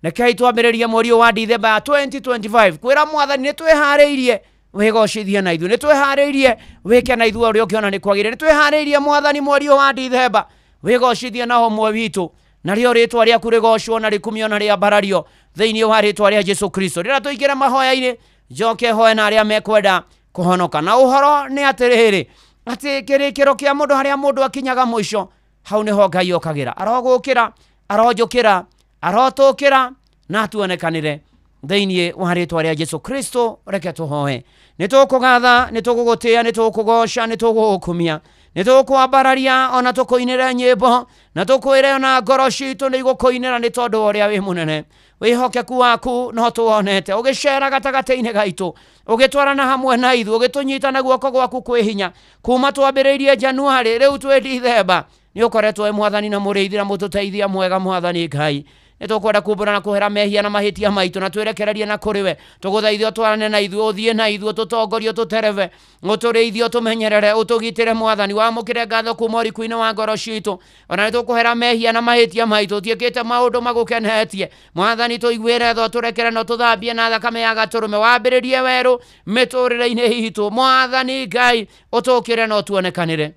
rekei twambĩrĩrie mweri ũyũ wa Dithemba 2025 kwĩra Mwathani nĩ twĩharĩirie wĩgocithie na ithuĩ, nĩ twĩharĩirie wĩke na ithuĩ ũrĩa ũngĩona nĩ kwagĩrĩire, nĩ twĩharĩirie Mwathani mweri ũyũ wa Dithemba wĩgocithie na ũmwe witũ, narĩo rĩtwa rĩaku rĩgocwo na rĩkumio na rĩambarario thĩinĩ wa rĩtwa rĩa Jesu Kristo. Rĩrĩa tũingĩre mahoya-inĩ, njoke hoe na arĩa mekwenda kũhonoka. Na ũhoro nĩ atĩrĩrĩ, atĩ kĩrĩkĩro kĩa mũndũ harĩa mũndũ akinyaga mũico, hau nĩho Ngai okagĩra. Arogũkĩra, Aronjũkĩra, arotũkĩra na atuonekanĩre thĩinĩ wa rĩtwa rĩa Jesu Kristo. Reke tũhoe. Nĩ tũkũgatha, nĩ tũgũgũtĩa, nĩ tũkũgoca, nĩ tũgũgũkumia, nĩ tũkwambararia ona tũkũinĩre nyĩmbo na tũkwĩre ona ngoro citũ nĩ igũkũinĩra nĩ tondũ wa ũrĩa wĩ mũnene. Wĩhokeku waku no tũwonete ũgĩcera gatagatĩ-inĩ gaitũ, ũgĩtwarana hamwe na ithuĩ, ũgĩtũnyita na guoko gwaku kwĩ hinya kuma twambĩrĩirie Januari rĩu twĩ Dithemba. Nĩ ũkoretwo wĩ mwathani na mũrĩithi na mũtũteithia mwega mwathani Ngai. Nĩ tũkwenda kumbũra na kũhera mehia na mahĩtia maitũ na twĩrekererie na kũrĩ we. Tũgũthaithe ũtwarane na ithuĩ, ũthiĩ na ithuĩ, ũtũtongorie, ũtũtereve, ũtũrĩithie, ũtũmenyerere, ũtũgitĩre mwathani. Wamũkĩre ngatho kuma ũriku-inĩ wa ngoro citũ. Ona nĩ tũkũhera mehia na mahĩtia maitũ, tuĩkĩte maũndũ magũkenetie mwathani. Tũiguĩre tha, ũtũrekere na ũtũthambie na thakame ya gatũrũme. Wambĩrĩrie werũ mĩtũrĩre-inĩ itũ mwathani Ngai, ũtũkĩre na ũtuonekanĩre.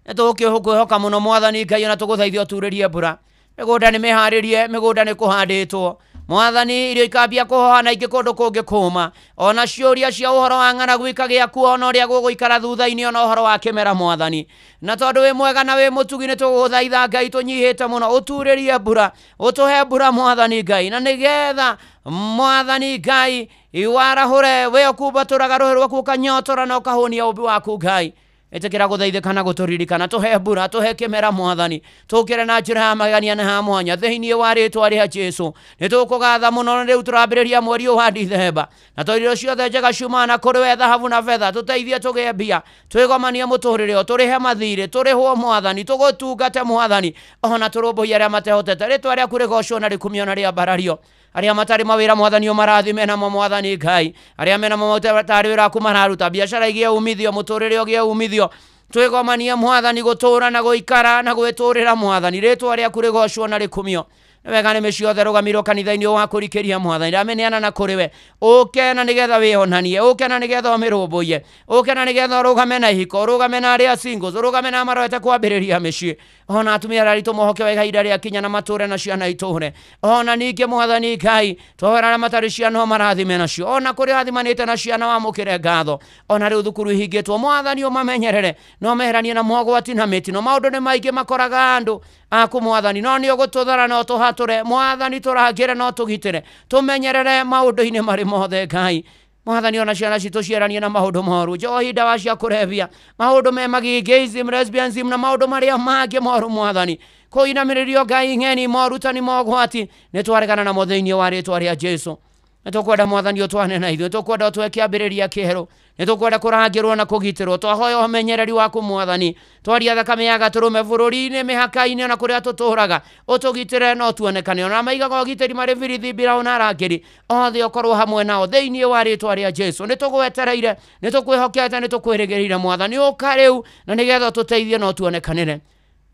Nĩ tũgũkwĩhoka mũno mwathani Ngai, ona tũgũthaithe ũturĩrie mbura. Mĩgũnda nĩ mĩharĩrie, mĩgũnda nĩ kũhandĩtwo mwathani, irio ikambia kũhoha na ingĩ kũndũ kũngĩ kũma. Ona ciũria cia ũhoro wa ng'aragu ikagĩa kuo, ona ũrĩa gũgũikara thutha-inĩ, ona ũhoro wa kĩmera mwathani. Na tondũ wĩ mwega na wĩ mũtugi, nĩ tũgũgũthaitha Ngai tũnyihĩte mũno, ũturĩrie mbura, ũtũhe mbura mwathani Ngai, na nĩgetha mwathani Ngai iwarahũre we ũkumbatũraga rũhĩ rwaku ũkanyotora na ũkahũnia ũmbi waku Ngai. Ĩtĩkĩra gũthaithĩka na gũtũririkana, tũhe mbura, tũhe kĩmera mwathani, tũkĩre na njĩra ya magegania na ya mwanya thĩinĩ wa rĩtwa rĩa Jesu. Nĩ tũkũgatha mũno na rĩu tũrambĩrĩria mweri ũyũ wa Dithemba, na to irio ciothe njega ciumaga na kũrĩ we, thahabu na betha. Tũteithie tũgĩe mbia, twĩgomanie mũtũrĩre ũyũ, tũrĩhe mathirĩ, tũrĩhwo mwathani, tũgũtungate mwathani, ona tũrũmbũiye arĩa matehotete. Rĩtwa rĩaku rĩgocwo na rĩkumio na rĩambarario. Arĩa matarĩ mawĩra mwathani ũmarathime namo mwathani Ngai. Arĩa mena mo matarĩ wĩra waku mararuta, biacara igĩe umithio, mũtũrĩre ũgĩe umithio. Twĩgomanie mwathani gũtũra na gũikara na gwĩtũrĩra mwathani. Rĩtwa rĩaku rĩgocwo na rĩkumio. Nĩ wega nĩ mĩciĩ yothe rũgamirwo kanitha-inĩ wa kũrikĩria mwathani. Ndameneana na kũrĩ we, ũke na nĩgetha wĩonanie, ũke na nĩgetha ũmĩrũmbũiye, ũke na nĩgetha ũrũgame na ihiko, ũrũgame na arĩa singles, ũrũgame na marorete kwambĩrĩria mĩciĩ. Ona atumia arĩa aritũ mohoke wega ihinda rĩa kinya na matũre na ciana itũre. Ona ningĩ mwathani Ngai twahoera arĩa matarĩ ciana ũmarathime nacio, ona kũrĩa ũrathimanĩte na ciana wamũkĩre ngatho. Ona rĩu thukuru ihingĩtwo mwathani ũmamenyerere na ũmeheranie na mogwati na mĩtino. Maũndũ nĩ maingĩ makoraga andũ aku mwathani, no nĩ ũgũtũthara na ũtũhatũre mwathani, tũrangĩre na ũtũgitĩre, tũmenyerere maũndũ-inĩ marĩ mothe Ngai. Mwathani ona ciana citũ ciaranie na maũndũ moru, njohi, ndawa cia kũrebia, maũndũ me magĩgĩism, lesbianism na maũndũ marĩa mangĩ moru mwathani. Kũinamĩrĩrio Ngai ng'eni, morutani mogwati, nĩ twaregana namo thĩinĩ wa rĩtwa rĩa Jesu. Nĩ tũkwenda mwathani ũtwane na ithuĩ, tũkwenda ũtũhe kĩambĩrĩria kĩerũ, nĩ tũkwenda kũrangĩrwo na kũgitĩrwo. Twahoya ũmenyereri waku mwathani, twaria thakame ya gatũrũme bũrũri-inĩ, mĩhaka-inĩ ona kũrĩa tũtũraga, ũtũgitĩre na ũtuonekane. Ona maigaga ũgitĩri marĩ birithi, mbiraũ na arangĩri othe, ũkorwo hamwe nao thĩinĩ wa rĩtwa rĩa Jesu. Nĩ tũgwetereire, nĩ tũkwĩhokete, nĩ tũkwĩrĩgĩrĩire mwathani, ũka rĩu na nĩgetha ũtũteithie na ũtuonekanĩre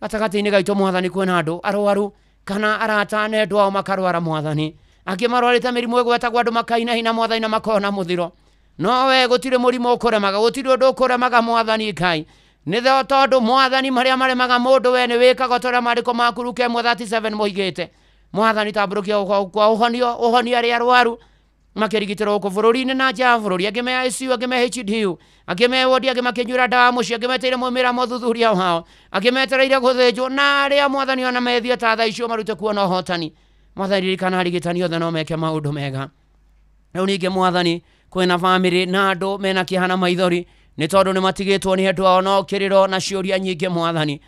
gatagatĩ-inĩ gaitũ mwathani. Kwĩna andũ arwaru kana arata na endwa ao makarwara mwathani, angĩ marwarĩte mĩrimũ ĩgwetagwo andũ makainaina mwathani na makona mũthiro. No we gũtirĩ mũrimũ ũkũremaga, gũtirĩ ũndũ ũkũremaga mwathani Ngai. Nĩ tondũ mwathani marĩa maremaga mũndũ we nĩ wĩkaga ta ũrĩa maandĩko ma Luka 1:37 moigĩte. Mwathani tambũrũkia kwa ũhonio, ũhonie arĩa arwaru makĩrigitĩrwo gũkũ bũrũri-inĩ na nja ya bũrũri, angĩ me ICU, angĩ me HDU, angĩ me wodi, angĩ makĩnyuĩra ndawa mũciĩ, angĩ metereire maumĩrĩra ma ũthuthuria wao, angĩ metereire gũthĩnjwo, na arĩa mwathani ona methiĩ ta thaa icio marute kuona ũhotani. Mwathani ririkana arigitani othe no meke maũndũ mega. Rĩu ningĩ mwathani kwĩna bamĩrĩ na andũ mena kĩeha na maithori nĩ tondũ nĩ matigĩtwo nĩ andũ ao no kĩrĩro na ciũria nyingĩ mwathani.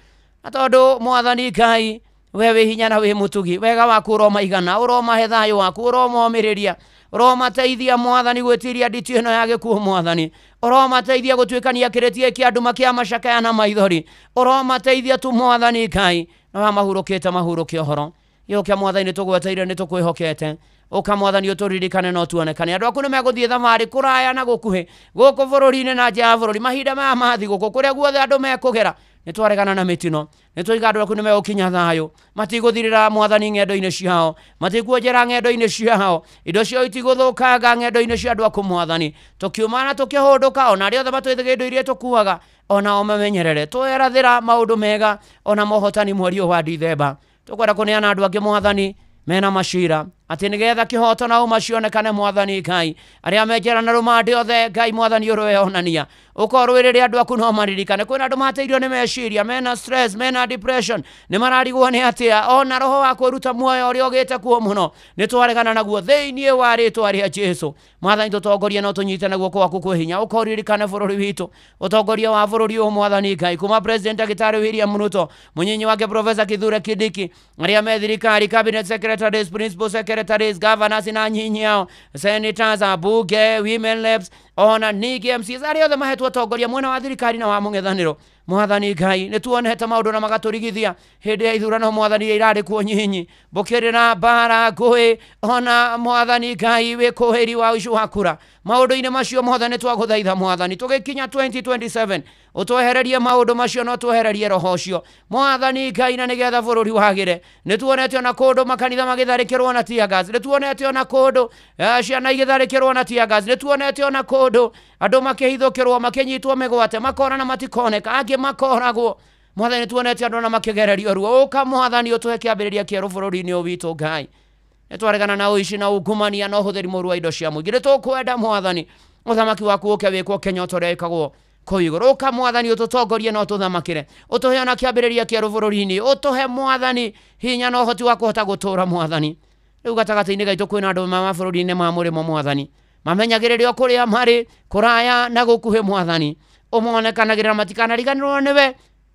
Na tondũ mwathani Ngai we wĩ hinya na wĩ mũtugi, wega waku ũromaigana, ũromahe thayũ waku, ũromomĩrĩria, ũromateithia mwathani gwĩtiria nditi ĩno ya gĩkuũ mwathani, ũromateithia gũtuĩkania kĩrĩtie kĩa andũ makĩa macakaya na maithori, ũromateithia tu mwathani Ngai, na wa mahurũkĩte mahurũke ũhoro. Gĩũke mwathani, nĩ tũgweteire, nĩ tũkwĩhokete. Ũka mwathani ũtũririkane na ũtuonekane. Andũ aku nĩ megũthiĩ thabarĩ kũraya na gũkuhĩ, gũkũ bũrũri-inĩ na nja ya bũrũri, mahinda maya ma thigũkũ, kũrĩa guothe andũ mekũgera, nĩ twaregana na mĩtino, nĩ twoiga andũ aku nĩ megũkinya thayũ, matigũthirĩra mwathani ng'endo-inĩ ciao, matikuonjera ng'endo-inĩ ciao, indo ciao itigũthũkanga ng'endo-inĩ cia andũ aku mwathani. Tũkiuma na tũkĩhũndũka, ona arĩa othe matwĩthĩga indo iria tũkuaga, ona o mamenyerere. Twerathĩra maũndũ mega ona mohotani mweri ũyũ wa Dithemba. Tũkwenda kũneana andũ angĩ mwathani mena macira, Atĩ nĩgetha kĩhoto na ũma cionekane mwathani Ngai. Arĩa menjera na rũmande othe Ngai mwathani ũrwĩonania. Ũkorwo rĩrĩa andũ aku no maririkane. Kwĩna andũ mateirio nĩ meciria, mena stress, mena depression, nĩ mararigwo nĩ atĩa. Ona roho wa kwĩruta muoyo ũrĩa ũgĩte kuo mũno, nĩ twaregana naguo thĩinĩ wa rĩtwa rĩa Jesu. Mwathani tũtongorie na ũtũnyite na guoko gwaku kwĩ hinya. Ũkoririkane bũrũri witũ, ũtongoria wa bũrũri ũyũ mwathani Ngai, kuma President Ndagĩtarĩ William Ruto, mũnyinyi wake Professor Kithure Kindiki, arĩa me thirikari, cabinet secretaries, principal secretaries, governors na nyinyi ao, senators, abunge, women reps, ona ningĩ MCs, arĩa othe mahetwo ũtongoria mwena wa thirikari na wa mũng'ethanĩro. Mwathani Ngai, nĩ tuonete maũndũ na magatũrigithia hĩndĩ ya ithurano mwathani iria irarĩ kuo nyinyi, mbũkĩrĩra mbara ngũĩ, ona mwathani Ngai wĩkũhĩri wa ũici wa kura. Maũndũ-inĩ macio mothe nĩ twagũthaitha mwathani, tũgĩkinya 2027 ũtwehererie maũndũ macio na ũtwehererie roho ũcio mwathani Ngai, na nĩgetha bũrũri wagĩre. Nĩ tuonete ona kũndũ makanitha magĩtharĩkĩrwo na tear gas, nĩ tuonete ona kũndũ ciana igĩtharĩkĩrwo na tear gas, nĩ tuonete ona kũndũ andũ makĩhithũkĩrwo, makĩnyitwo mĩgwate, makora na matikoneka, angĩ makoragwo. Mwathani tuonete andũ na makĩgererio ruo. Ũka mwathani ũtũhe kĩambĩrĩria kĩerũ bũrũri-inĩ ũyũ witũ Ngai. Nĩ twaregana na ũici na ungumania na ũhũthĩri mũũru wa indo cia mũingĩ. Nĩ tũkwenda mwathani ũthamaki waku ũke wĩkwo Kenya o ta ũrĩa wĩkagwo kũu igũrũ. Ũka mwathani ũtũtongorie na ũtũthamakĩre, ũtũhe ona kĩambĩrĩria kĩerũ bũrũri-inĩ, ũtũhe mwathani hinya na ũhoti wa kũhota gũtũũra mwathani. Rĩu gatagatĩ-inĩ gaitũ kwĩna andũ ma mabũrũri-inĩ ma mũrĩmo mwathani, mamenyagĩrĩre o kũrĩa marĩ, kũraya na gũkuhĩ mwathani, ũmonekanagĩrĩra matikanariganĩrwo nĩwe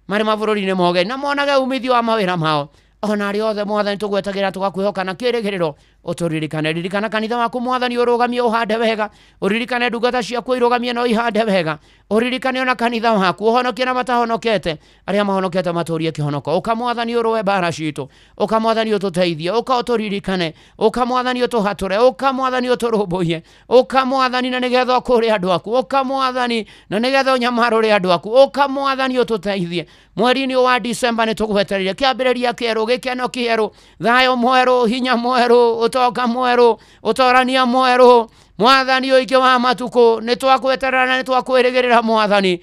marĩ mabũrũri-inĩ mogeni, na monage umithio wa mawĩra mao. Ona arĩa othe mwathani tũgwetagĩra tũgakwĩhoka na kĩrĩgĩrĩro, ũtũririkane. Ririkana kanitha waku mwathani, ũrũgamie ũhande wega. Ũririkane ndungata ciaku irũgamie na ũihande wega. Ũririkane ona kanitha waku, ũhonokie na matahonokete, arĩa mahonokete matũrie kĩhonoko. Ũka mwathani ũrũe mbara citũ, ũka mwathani ũtũteithie, ũka ũtũririkane, ũka mwathani ũtũhatũre, ũka mwathani ũtũrũmbũiye, ũka mwathani na nĩgetha ũkũũre andũ aku, ũka mwathani na nĩgetha ũnyamarũre andũ aku, ũka mwathani ũtũteithie. Mweri-inĩ wa Disemba nĩ tũgwetereire kĩambĩrĩria kĩerũ, gĩkeno kĩerũ, thayũ mwerũ, hinya mwerũ, ũtonga mwerũ, ũtorania mwerũ, mwathani ũingĩ wa matukũ. Nĩ twakweterera na nĩ twakwĩrĩgĩrĩra mwathani,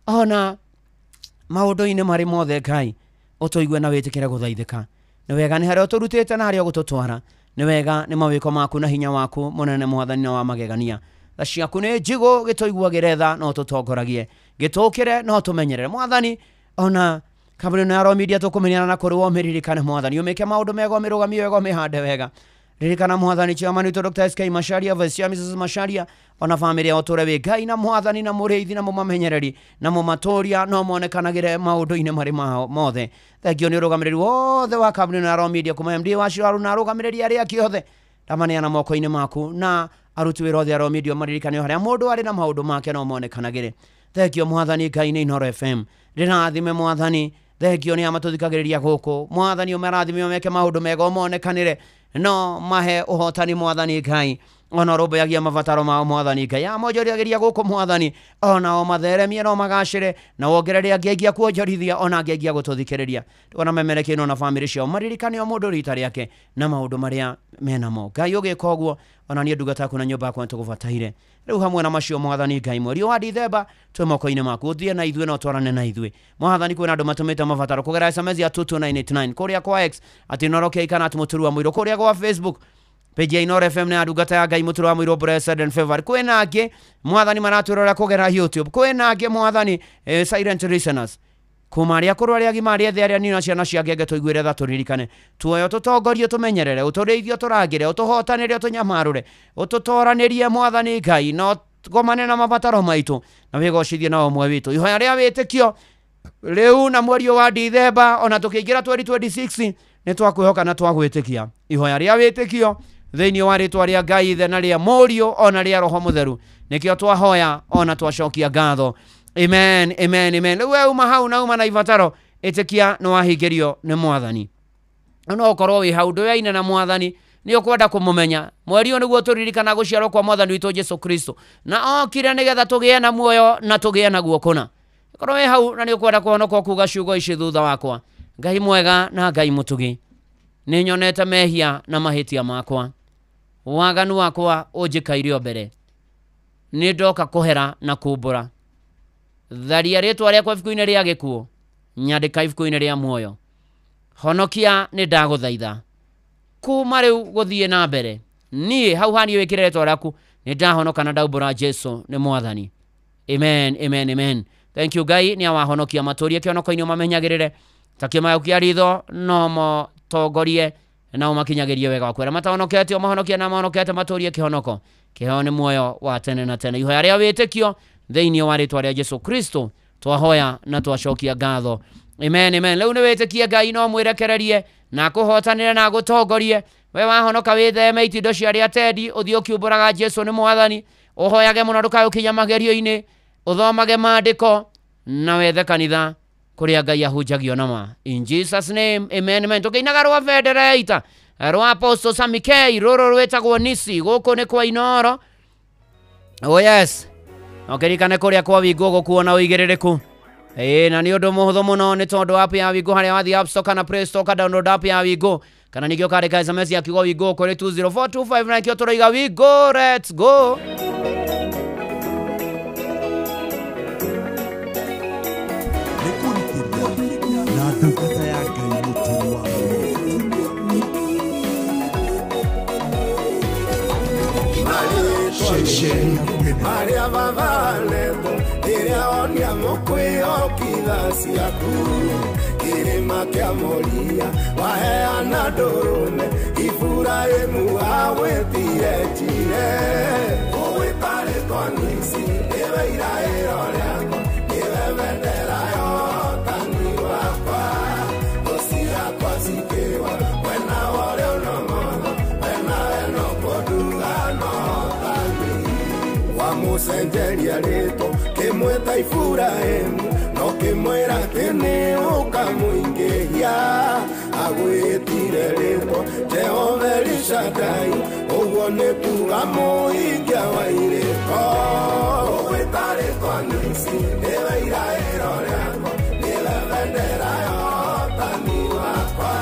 ona maũndũ-inĩ marĩ mothe Ngai ũtũigue na wĩtĩkĩre gũthaithĩka. Nĩ wega nĩ harĩa ũtũrutĩte na harĩa ũgũtũtwara. Nĩ wega nĩ mawĩko maku na hinya waku mũnene mwathani na wa magegania. Tha ciaku nĩ njigũ, gĩtũiguagĩre tha na ũtũtongoragie, gĩtũkĩre na ũtũmenyerere mwathani. Ona kambuni ĩno ya Royal Media tũkũmenyana na kũrĩ wo ũmĩririkane mwathani, ũmĩke maũndũ mega, ũmĩrũgamie wega, ũmĩhande wega. Ririkana mwathani chairman witũ Dr. SK Macharia, Vice Chair Mrs. Macharia, ona famĩlĩ yao ũtũre wĩ Ngai na mwathani na mũrĩithi na mũmamenyereri na mũmatũria, no monekanagĩre maũndũ-inĩ marĩ mao mothe. Thengio nĩ ũrũgamĩrĩri wothe wa kambuni ĩno ya Royal Media, kuma MD wa Shiraru na arũgamĩrĩri arĩa angĩ othe, ndamaneana moko-inĩ maku, na aruti wĩra othe a Royal Media maririkane harĩa mũndũ arĩ na maũndũ make no monekanagĩre. Thengio mwathani Ngai nĩ Inooro FM, rĩrathime mwathani. Thengio nĩ amatũthikagĩrĩria gũkũ mwathani, ũmarathime, ũmeke maũndũ mega, ũmonekanĩre, no mahe ũhotani mwathani Ngai, ona ũrũmbũyagia mabataro mao mwathani Ngai, amonjorithagĩria gũkũ mwathani, ona o matheremie no magacĩre, na wongerere angĩ aingĩ a kuonjorithia, ona angĩ aingĩ a gũtũthikĩrĩria. Ona memerekie ĩno na bamĩrĩ ciao, maririkane o mũndũ rita rĩake na maũndũ marĩa menamo. Ngai ũgĩka ũguo, ona niĩ ndungata yaku na nyũmba yakwa nĩtũgũbataire. Rĩu hamwe na macio mwathani Ngai, mweri wa Dithemba twĩ moko-inĩ maku, ũthiĩ na ithuĩ na ũtwarane na ithuĩ mwathani. Kwĩna andũ matũmĩte mabataro kũgerera SMS ya 22989 kũrĩa kwa X atĩ Inooro K kana atĩ Mũtũrua Mũirũ, kũrĩa gwa Facebook page ya Inooro FM na ndungata ya Ngai Mũtũrua Mũirũ Blessed and Favored. Kwĩna angĩ mwathani maratwĩrora kũgerera YouTube, kwĩna angĩ mwathani silent listeners, kuma arĩa akũrũ, arĩa agima, arĩa ethĩ, arĩa nini na ciana cia ngenge, tũiguĩre tha, tũririkane, tuoyo, tũtongorie, tũmenyerere, ũtũrĩithie, ũtũrangĩre, ũtũhotanĩre, ũtũnyamarũre, ũtũtoranĩrie mwathani Ngai, na ũgomane na mabataro maitũ na wĩgocithie na ũmwe witũ. Ihoya rĩa wĩtĩkio rĩu na mweri wa Dithemba ona tũkĩingĩra 2026, nĩ twakwĩhoka na twagwĩtĩkia. Ihoya rĩa wĩtĩkio thĩinĩ wa rĩtwa rĩa Ngai Ithe na rĩa Mũriũ ona rĩa Roho Mũtheru, nĩkĩo twahoya ona twacokia ngatho. Amen, amen, amen. Rĩu we uma hau na uma na ibataro, ĩtĩkia nĩ wahingĩrio nĩ mwathani. No ũkorwo wĩ hau ndũyaine na mwathani, nĩ ũkwenda kũmũmenya. Mweri ũyũ nĩguo tũririkana gũciarwo kwa mwathani witũ Jesu Kristo, na okire nĩgetha tũgĩe na muoyo na tũgĩe naguo kũna. Korwo wĩ hau na nĩ ũkwenda kũhonoka, kuga ciugo ici thutha wakwa: Ngai mwega na Ngai mũtugi, nĩ nyonete mehia na mahĩtia makwa, waganu wakwa ũnjĩkaire o mbere. Nĩ ndoka kũhera na kumbũra. Tharia rĩtwa rĩakwa ibuku-inĩ rĩa gĩkuũ, nyandĩka ibuku-inĩ rĩa muoyo. Honokia, nĩ ndagũthaitha. Kuma rĩu gũthiĩ na mbere niĩ hau haniĩ wĩkĩre rĩtwa rĩaku nĩ ndahonoka na ndaumbũra Jesu nĩ mwathani. Amen, amen, amen. Thank you Ngai nĩ awahonokia matũrie kĩonoko-inĩ ũmamenyagĩrĩre ta kĩmayo kĩa ritho no motongorie na ũmakinyagĩrie wega waku. Arĩa matahonokete ũmahonokie na mahonokete matũrie kĩhonoko. Kĩheo nĩ muoyo wa tene na tene. Ihoya rĩa wĩtĩkio thĩinĩ wa rĩtwa rĩa Jesu Kristo twahoya na twacokia ngatho. Amen, amen. Rĩu nĩ wĩtĩkie Ngai no mwĩrekererie na akũhotanĩre na agũtongorie. We wahonoka wĩtheme itindo cia arĩa atendi, ũthiĩ ũkiumbũraga Jesu nĩ mwathani, ũhoyage mũno ndũkae ũkinya magerio-inĩ, ũthomage maandĩko na wethe kanitha kũrĩa Ngai ahunjagio na ma. In Jesus name, amen, amen. Tũkĩinaga rwa bendera ya ita rwa Apostle Sammy K, rũrũ rwĩtagwo Nisi, gũkũ nĩ kwa Inoro. Oh yes. Ũkĩririkane kũrĩa kwa Wingu gũkuona ũigĩrĩrĩku. Ĩĩ na nĩ ũndũ mũhũthũ mũno nĩ tondũ app ya Wingu harĩa wathiĩ App Store kana Play Store ka download app ya Wingu kana ningĩ ũkandĩka SMS ya kiugo Wingu kũrĩ 20425 kĩo tũroiga Wingu, let's go. Na ndungata ya Ngai mũturi wa Maria vavaletwo rĩrĩa onia mũkwĩhokitha ciaku kĩrĩma kĩa Moria waheana ndũrũme Iburahĩmu agwĩtire Jire ũgwĩta rĩtwa Nisi nĩwe iraĩro rĩakwa nĩwe bendera ya ũhotani wakwa thũ ciakwa cikĩgwa mwena wa ũrĩo na ũmotho wena we no kũnduga no ũhotani wamũcenjeria rĩtwa kĩmwĩta Iburahĩmu no kĩmwĩra atĩ nĩ ũkamũingĩhia agwĩtire rĩtwa Jehova Elishadai ũguo nĩ kuga mũhingia wa irĩko ũgwĩta rĩtwa Nisi nĩwe iraĩro rĩakwa nĩwe bendera ya ũhotani wakwa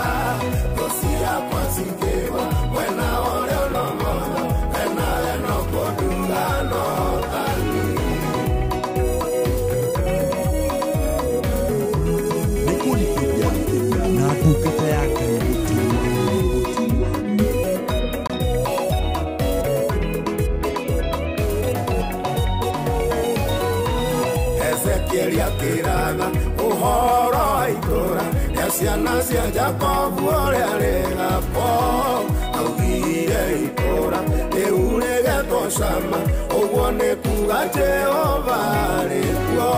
thũ ciakwa cikĩgwa mwena wa ũrĩo na ũmotho wena we no kũnduga no ũhotani. Na ndungata ya Ngai mũturi wa Ezekieli akĩratha ũhoro wa itũũra rĩa ciana cia Jakobu ũrĩa rĩgakwo augire itũũra rĩu rĩgetwo Shama ũguo nĩ kuga Jehova arĩ kuo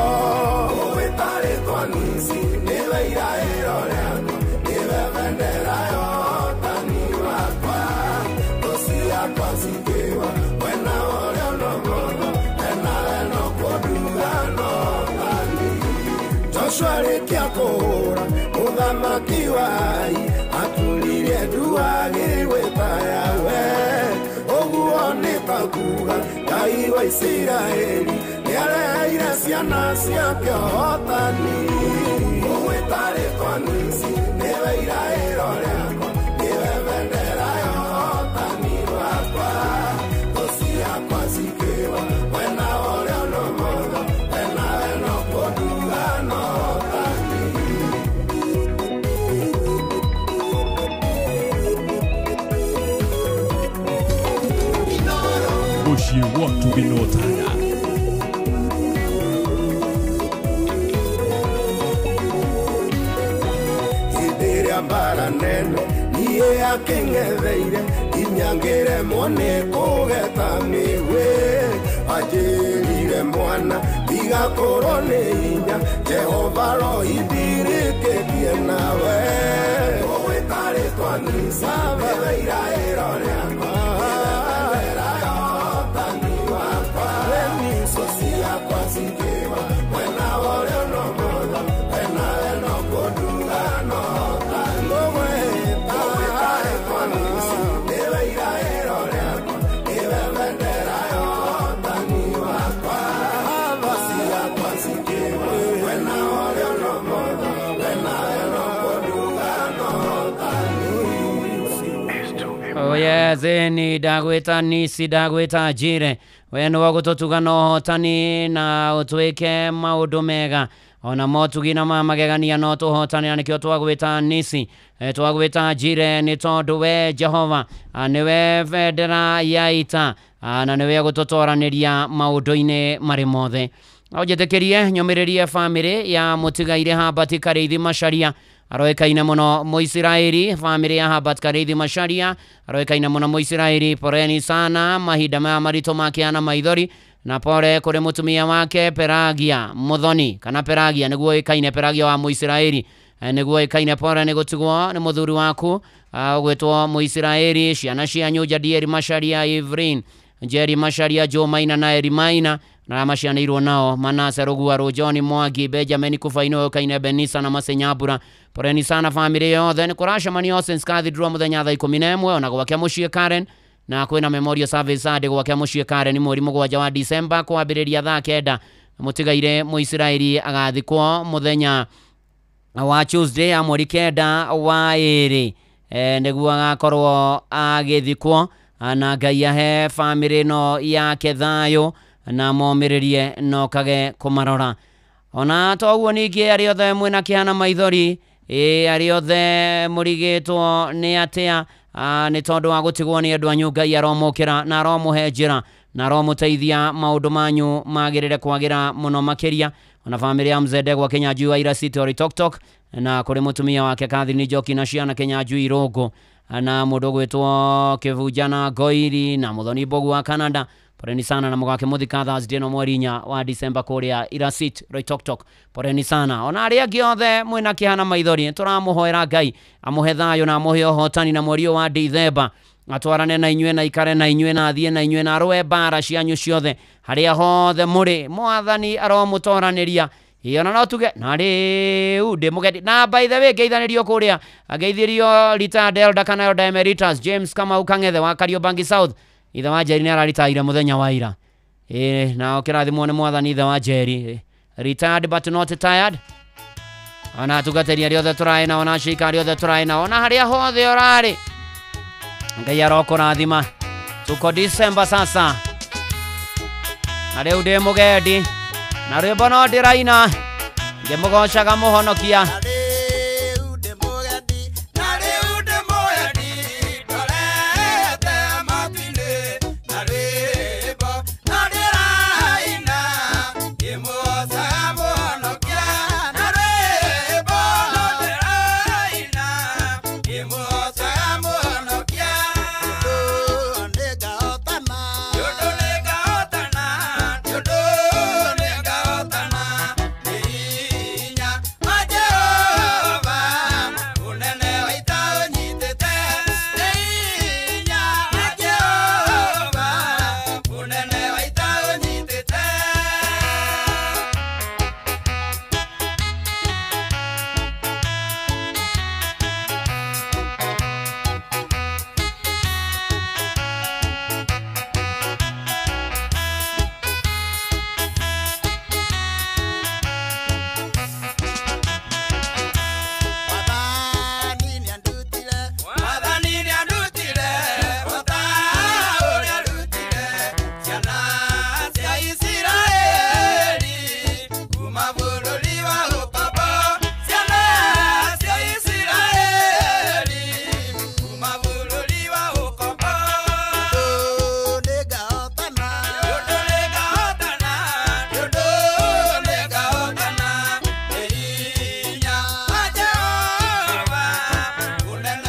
ũgwĩta rĩtwa Nisi nĩwe iraĩro rĩakwa nĩwe bendera ya ũhotani wakwa thũ ciakwa cikĩgwa mwena wa ũrĩo na ũmotho wena we no kũnduga no ũhotani. Joshua arĩkia kũhũra mũthamaki wa Ai aturirie ndu agĩgwĩta Yahweh ũguo nĩ ta kuga Ngai wa Isiraeli nĩareheire ciana ciake ũhotani ũgwĩta rĩtwa Nisi nĩwe iraĩro rĩakwa nĩwe bendera ya ũhotani wakwa thũ ciakwa cikĩgwa mwena wa ũrĩo na ũmotho wena we no kũnduga no ũhotani. Mũciĩ wa ũtugi na ũtana. Hĩndĩ ĩrĩa mbara nene niĩ akĩng'etheire nginya ngĩremwo nĩ kũgeta mĩgwĩ anjĩrire mwana ndigakorwo nĩ hinya Jehova rohindirĩkĩtie nawe ũgwĩta rĩtwa Nisi nĩwe iraĩro rĩakwa nĩwe bendera ya ũhotani wakwa thũ ciakwa cikĩgwa mwena wa ũrĩo na ũmotho wena we no kũnduga no ũhotani ũgwĩta rĩtwa Nisi nĩwe iraĩro rĩakwa nĩwe bendera ya ũhotani wakwa thũ ciakwa cikĩgwa mwena wa ũrĩo na ũmotho wena we no kũnduga no ũhotani. Oh yes, ni ndagwĩta Nisi ndagwĩta Jire we nĩwe ũgũtũtuga na ũhotani na ũtwĩke maũndũ mega. Ona motugi na ma magegania no tũhotane na nĩkĩo twagwĩta nisi, twagwĩta Njire, nĩ tondũ we Jehova nĩwe bendera ya ita, na nĩwe gũtũtoranĩria maũndũ-inĩ marĩ mothe. No njĩtĩkĩrie nyũmĩrĩrie bamĩrĩ ya mũtigaire Herbert Karĩithi Macharia aroĩkaine mũno Mũisiraeli. Bamĩrĩ ya Herbert Karĩithi Macharia aroĩkaine mũno Mũisiraeli, poreni sana mahinda maya maritũ makĩana maithori, na pore kũrĩ mũtumia wake Peragia Muthoni, kana Peragia nĩguo ĩkaine, Peragia wa Mũisiraeli nĩguo ĩkaine. Pore nĩ gũtigwo nĩ mũthuri waku ũgwĩtwo Mũisiraeli, ciana cianyu Jadieri Macharia, Evelyn Jerry Macharia, Joe Maina na Eri Maina, na arĩa macianĩirwo nao Manase Rũguarũ, John Mwangi, Benjamin Kubaino ũkaine, Benisa na Masenyambura. Poreni sana bamĩrĩ yothe. Nĩ kũracemanio All Cathedral mũthenya thaa 11, ona gwake mũciĩ Karen, na kwĩna memorial service Sunday gwake mũciĩ Karen mweri 7 wa December kwambĩrĩria thaa 9. Mũtigaire Mũisiraeli agathikwo mũthenya wa Tuesday ya mweri 9 wa 2, nĩguo agakorwo agĩthikwo, na Ngai ahe bamĩrĩ ĩno yake thayũ na momĩrĩrie no kage kũmarora. Ona toguo ningĩ arĩa othe mwĩna kĩeha na maithori, arĩa othe mũrigĩtwo nĩ atĩa nĩ tondũ wa gũtigwo nĩ andũ anyu, Ngai aromũkĩra na aromũhe njĩra na aromũteithia maũndũ manyu magĩrĩre kwagĩra mũno makĩria. Ona bamĩrĩ ya Mzee Ndegwa Kĩnyanjui wa Ira City Oloitoktok, na kũrĩ mũtumia wake Catherine Njoki na ciana Kĩnyanjui Irũngũ, na mũndũ ũgwĩtwo Kĩbunja na Ngoiri na Mũthoni Mbogu wa Canada. Poreni sana na mũgake mũthika Thursday no mweri 4 wa December kũrĩa Ira City Oloitoktok. Poreni sana. Ona arĩa angĩ othe mwĩna kĩeha na maithori, tũramũhoera Ngai amũhe thayũ na amũhe ũhotani, na mweri ũyũ wa Dithemba atwarane na inyuĩ na ikare na inyuĩ na athiĩ na inyuĩ na arũe mbara cianyu ciothe harĩa hothe mũrĩ. Mwathani aromũtoranĩria. Ona no tuge na rĩu ndĩ mũgendi. Na by the way, ngeithanĩrio kũrĩa ngeithirio retired elder kana elder emeritus James Kamau Kang'ethe wa Kariobangi South. Ithe wa Njeri nĩ araritaire mũthenya wa ira. Na ũkĩrathimwo nĩ Mwathani ithe wa Njeri. Retired but not tired. Ona atungatĩri arĩa othe tũraĩ nao, ona acirika arĩa othe tũraĩ nao, ona harĩa hothe ũrarĩ, Ngai arokũrathima. Tuko December sasa, na rĩu ndĩ mũgendi na rwĩmbo no ndĩraina ngĩmũgocaga mũhonokia.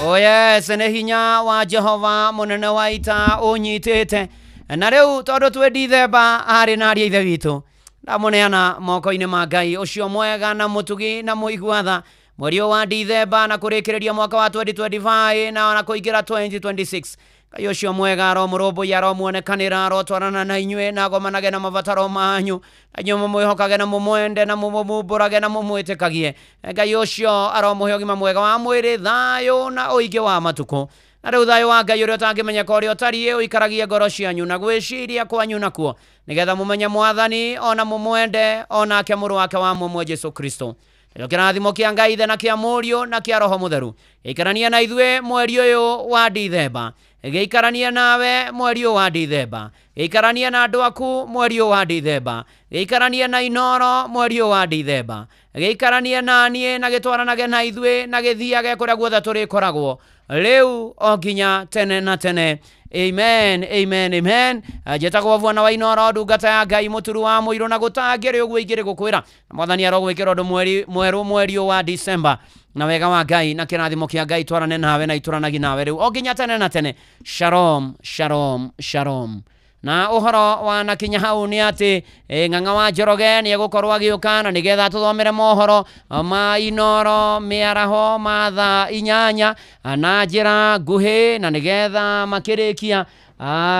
Oh yes, nĩ hinya wa Jehova mũnene wa ita ũnyitĩte. Na rĩu tondũ twĩ Dithemba harĩ na aria ithe witũ, ndamũneana moko-inĩ ma Ngai ũcio mwega na mũtugi na mũigua tha. Mweri ũyũ wa Dithemba na kũrĩkĩrĩria mwaka wa 2025 na ona kũingĩra 2026, Ngai ũcio mwega aromũrũmbũiya, aromuonekanĩra, arotwarana na inyuĩ na agomanage na mabataro manyu, na inyuĩ mũmwĩhokage na mũmwende na mũmũmumbũrage na mũmwĩtĩkagie. Ngai ũcio aromũhe ũgima mwega wa mwĩrĩ, thayũ na ũingĩ wa matukũ. Na rĩu thayũ wa Ngai ũrĩa ũtangĩmenyeka ũrĩa ũtariĩ ũikaragie ngoro cianyu na gwĩciria kwanyu nakuo, nĩgetha mũmenye Mwathani ona mũmwende onake mũrũ wake wa mũmwe Jesũ Kristo. Nakĩo kĩrathimo kĩa Ngai Ithe na kĩa Mũriũ na kĩa Roho Mũtheru gĩikaranie na ithuĩ mweri ũyũ wa Dithemba, gĩikaranie nawe mweri ũyũ wa Dithemba, gĩikaranie na andũ aku mweri ũyũ wa Dithemba, gĩikaranie na Inooro mweri ũyũ wa Dithemba, gĩikaranie na niĩ na gĩtwaranage na ithuĩ na gĩthiage kũrĩa guothe tũrĩkoragwo rĩu o nginya tene na tene. Amen, amen, amen. Njĩtagwo Bwana wa Inooro, ndungata ya Ngai, mũturu wa mũirũ na gũtangĩrĩ ũguo ingĩrĩ gũkwĩra. Na Mwathani arogwĩkĩra ũndũ mweri mwerũ mweri ũyũ wa December, na wega wa Ngai na kĩrathimo kĩa Ngai twarane nawe na itũranagi nawe rĩu o nginya tene na tene. Shalom, shalom, shalom. Na ũhoro wa nakinya hau nĩ atĩ Ng'ang'a wa Njoroge nĩ egũkorwo agĩũka na nĩgetha tũthomere mohoro ma Inooro mĩaraho ma thaa 8 na njĩra nguhĩ, na nĩgetha makĩrĩkia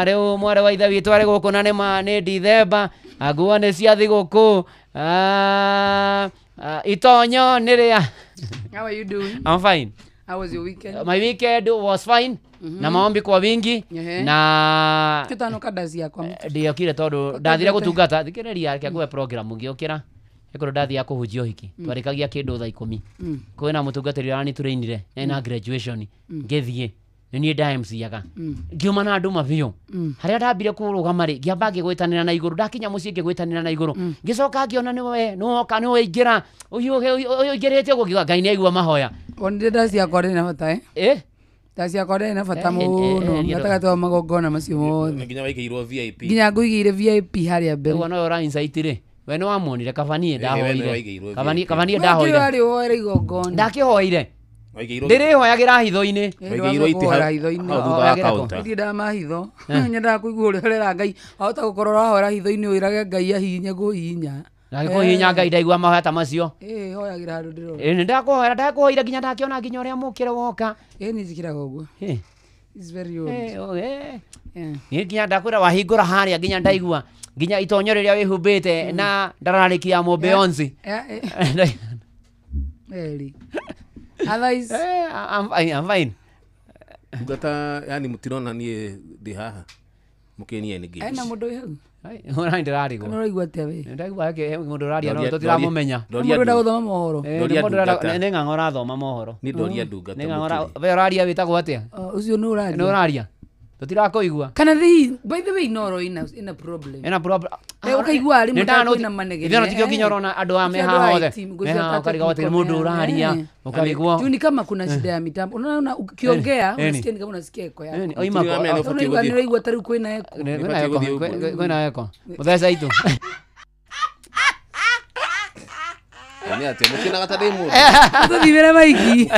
rĩu mwarĩ wa ithe witũ arĩ gũkũ na nĩ Dithemba, nguo nĩ cia thigũkũ, itonyo nĩ rĩa. How are you doing? I'm fine. How was your weekend? My weekend was fine. Na maombi kwa wingi. Na kitano kadazi yakwa ndiokire tondu ndathire gutungata thikiriria reke ngwe program ngiokira ikorwo ndathia kuhunjia uhiki twarikagia kindu thaa 10 kwina mutungatiri urani turainire na graduation ngithie ni nie nda MC yaga ngiuma na andu mabiũ haria ndambire kũrũgama rĩ ngĩamba ngĩgwĩtanĩra na igũrũ ndakinya mũciĩ ngĩgwĩtanĩra na igũrũ ngĩcoka ngĩona nĩwe nĩwoka nĩwe ingĩra ũyũ ũingĩrĩte ũguo ngiuga Ngai nĩaigua mahoya. Onire ndaci yakwa ndĩrĩ na bata ndaci yakwa ndĩrĩ na bata mũno gatagatĩ wa magongona macio mothe nginya waigĩirwo VIP, nginya ngũigĩire VIP harĩa mbere. Ũguo nowe ũra insight rĩ, we nĩwamuonire kabanie ndahoire, kabanie ndahoire warĩ ũhoere igongona ndakĩhoire ndĩrĩhoyagĩra hitho-inĩ ndiendaga mahitho nyendaga kũigua ũrĩa ũrera Ngai wahota gũkorwo ũrahora hitho-inĩ wĩrage Ngai ahihinye kũhihinya ndagĩkũhihinya Ngai ndaigua mahoya ta macio. Hoyagĩra handũ ndĩrona. Nĩndakũhoera ndakũhoire nginya ndakĩona nginya ũrĩa mũkĩre woka. Niĩ njĩkĩraga ũguo. It's very old. Niĩ nginya ndakwĩra wahingũra harĩa nginya ndaigua nginya itonyo rĩrĩa wĩhumbĩte na ndararĩki ya mũ Beyonce. Eri. Otherwise, I'm fine. Ndungata yani mutirona niĩ ndĩ haha mũkenie nĩ ena mũndũ wĩ hau. Ora ndĩrarigwo. Kana ũraigua atĩa we? Ndaigua mũndũ ũraria no tũtiramũmenya. Mũndũ ũrenda gũthoma mohoro. Nĩ Ng'ang'a ũrathoma mohoro. Nĩ ndoria ndungata. Nĩ Ng'ang'a we ũraria wĩtagwo atĩa? Ũcio nĩ ũraria. Nĩ ũraria. Tũtirakũigua. Kana thi by the way Inooro ina problem. Ina problem. Ũkaigua arĩ mũndũ kwĩna manegene. Ithuĩ no tikio nginya ũrona andũ aya me haha othe. Ũkarigwo atĩ mũndũ ũraria ũkarigwo. Juu ni kama kuna shida ya mitambo. Unaona ukiongea unasikia ni kama unasikia echo yako. Unaigua nĩũraigua ta rĩu kwĩna echo. Kwĩna echo. Mũtheca itũ. Nĩ atĩ mũkĩnaga ta ndĩ mũndũ. Tũthimĩre maiki.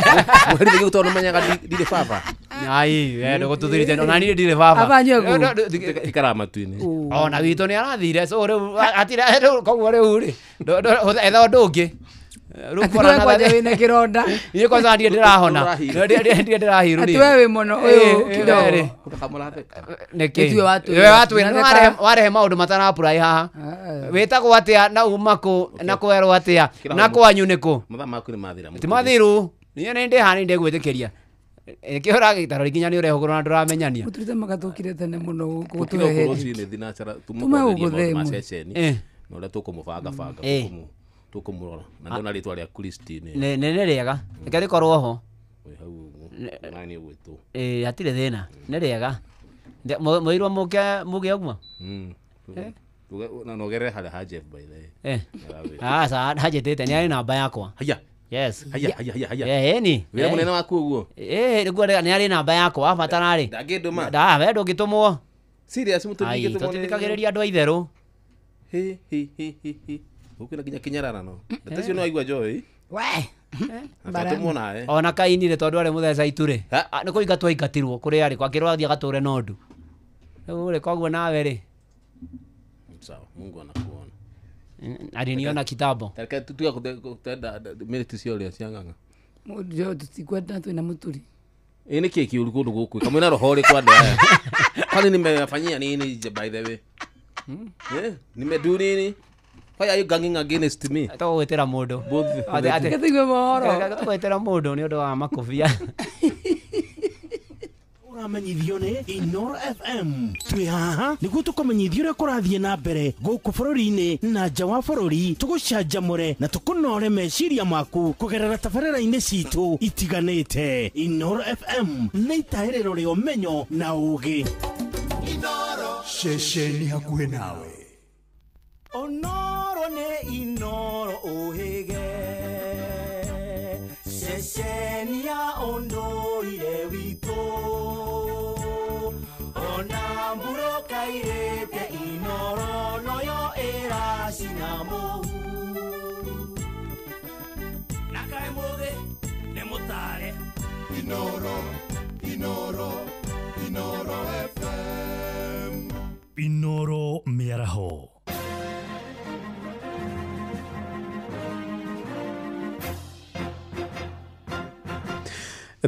Mweri thĩgĩ tondũ menyaga ndirĩ baba. Ai, we ndũgũtũthirite ona niĩ ndirĩ baba. Aba nyue ikara matu-inĩ. Ona witũ nĩ arathire so rĩu atira rĩu koguo rĩu rĩ etha ũndũ ũngĩ. Rĩu kora na wĩna kĩronda. Niĩ kwanza ndirĩ ndĩrahona. Ndirĩ ndĩrahirũ rĩ. Atĩ we wĩ mũno ũyũ kidogo. Nĩkĩ? We watwĩra warehe maũndũ matarapuraĩ haha. Wĩtagwo atĩa na uma kũ na kwerwo atĩa na kwanyu nĩ kũ? Mathaa maku nĩ mathira. Ti mathiru. Niĩ nĩ ndĩ haha nĩ ndĩgwĩtĩkĩria. Nĩkĩo ũragĩtaro nginya nĩ ũrehũgũrwo na ndũramenyania. Mũtũrĩte magatũkire tene mũno gũkũ gũtũrehe. Rũcinĩ thinacara tuma maũndũ ma ceceni na ũrĩa tũkũmũbanga banga tũkũmũrora na ndona rĩtwa rĩa Christine nĩ rĩega reke rĩkorwo ho wĩ hau ũguo nani ũgwĩtwo hatirĩ thĩna nĩ rĩega mũirwo mũke muge ũguo na nogerere harĩa ha Jeff by the way. Aca hanjĩtĩte nĩ arĩ namba yakwa. Haya. Yes. Haya haya haya haya. Ĩni. Wĩra mũnene waku ũguo. Nĩguo nĩ arĩ namba yakwa abatara rĩ. Ndangĩndũma. Nda we ndũngĩtũmwo. Serious mũtũthingĩtũmwo. Tũtithikagĩrĩria andũ a itherũ. Hi hi hi hi hi. Gũkwĩna nginya kĩnyararano. Ndeto icio nĩ waigua Joy. We. Atũmwo nawe. Ona kainire tondũ arĩ mũtheca itu rĩ. Nĩ kũingatwo aingatirwo kũrĩa arĩ kwakĩrwo athiĩ agatũre na ũndũ. Rĩu rĩ koguo nawe rĩ. Sawa, Mungu anakuona. Aliniona kitambo. Tarika tutuya kutenda minute cio ria cia ng'ang'a. Mũndũ tutikwenda twina mũturi. Ĩ nĩ kĩ kĩũru kũndũ gũkũ? Kamwĩna roho rĩ kwa andũ aya. Kwani nimewafanyia nini by the way? Nimedu nini? Why are you ganging against me? Tũgwĩtĩra mũndũ. Tũigue mohoro. Tũgwĩtĩra mũndũ nĩ ũndũ wa makobia. Ũramenyithio nĩ Inoro FM. Twĩ haha nĩguo tũkũmenyithie ũrĩa kũrathiĩ na mbere gũkũ bũrũri-inĩ na nja wa bũrũri, tũgũcanjamũre na tũkũnore meciria maku kũgerera tabarĩra-inĩ citũ itiganĩte. Inoro FM nĩ itahĩrĩro rĩa ũmenyo na ũũgĩ. Ceceni hakuhĩ nawe. Onoro nĩ Inoro ũhĩge, ceceni ya ũndũire witũ, ona mbura kairĩte Inoro noyo ĩracina mũhu. Na kaĩ mũthĩ nĩ mũtare. Inoro, Inoro, Inoro FM. Inoro mĩaraho.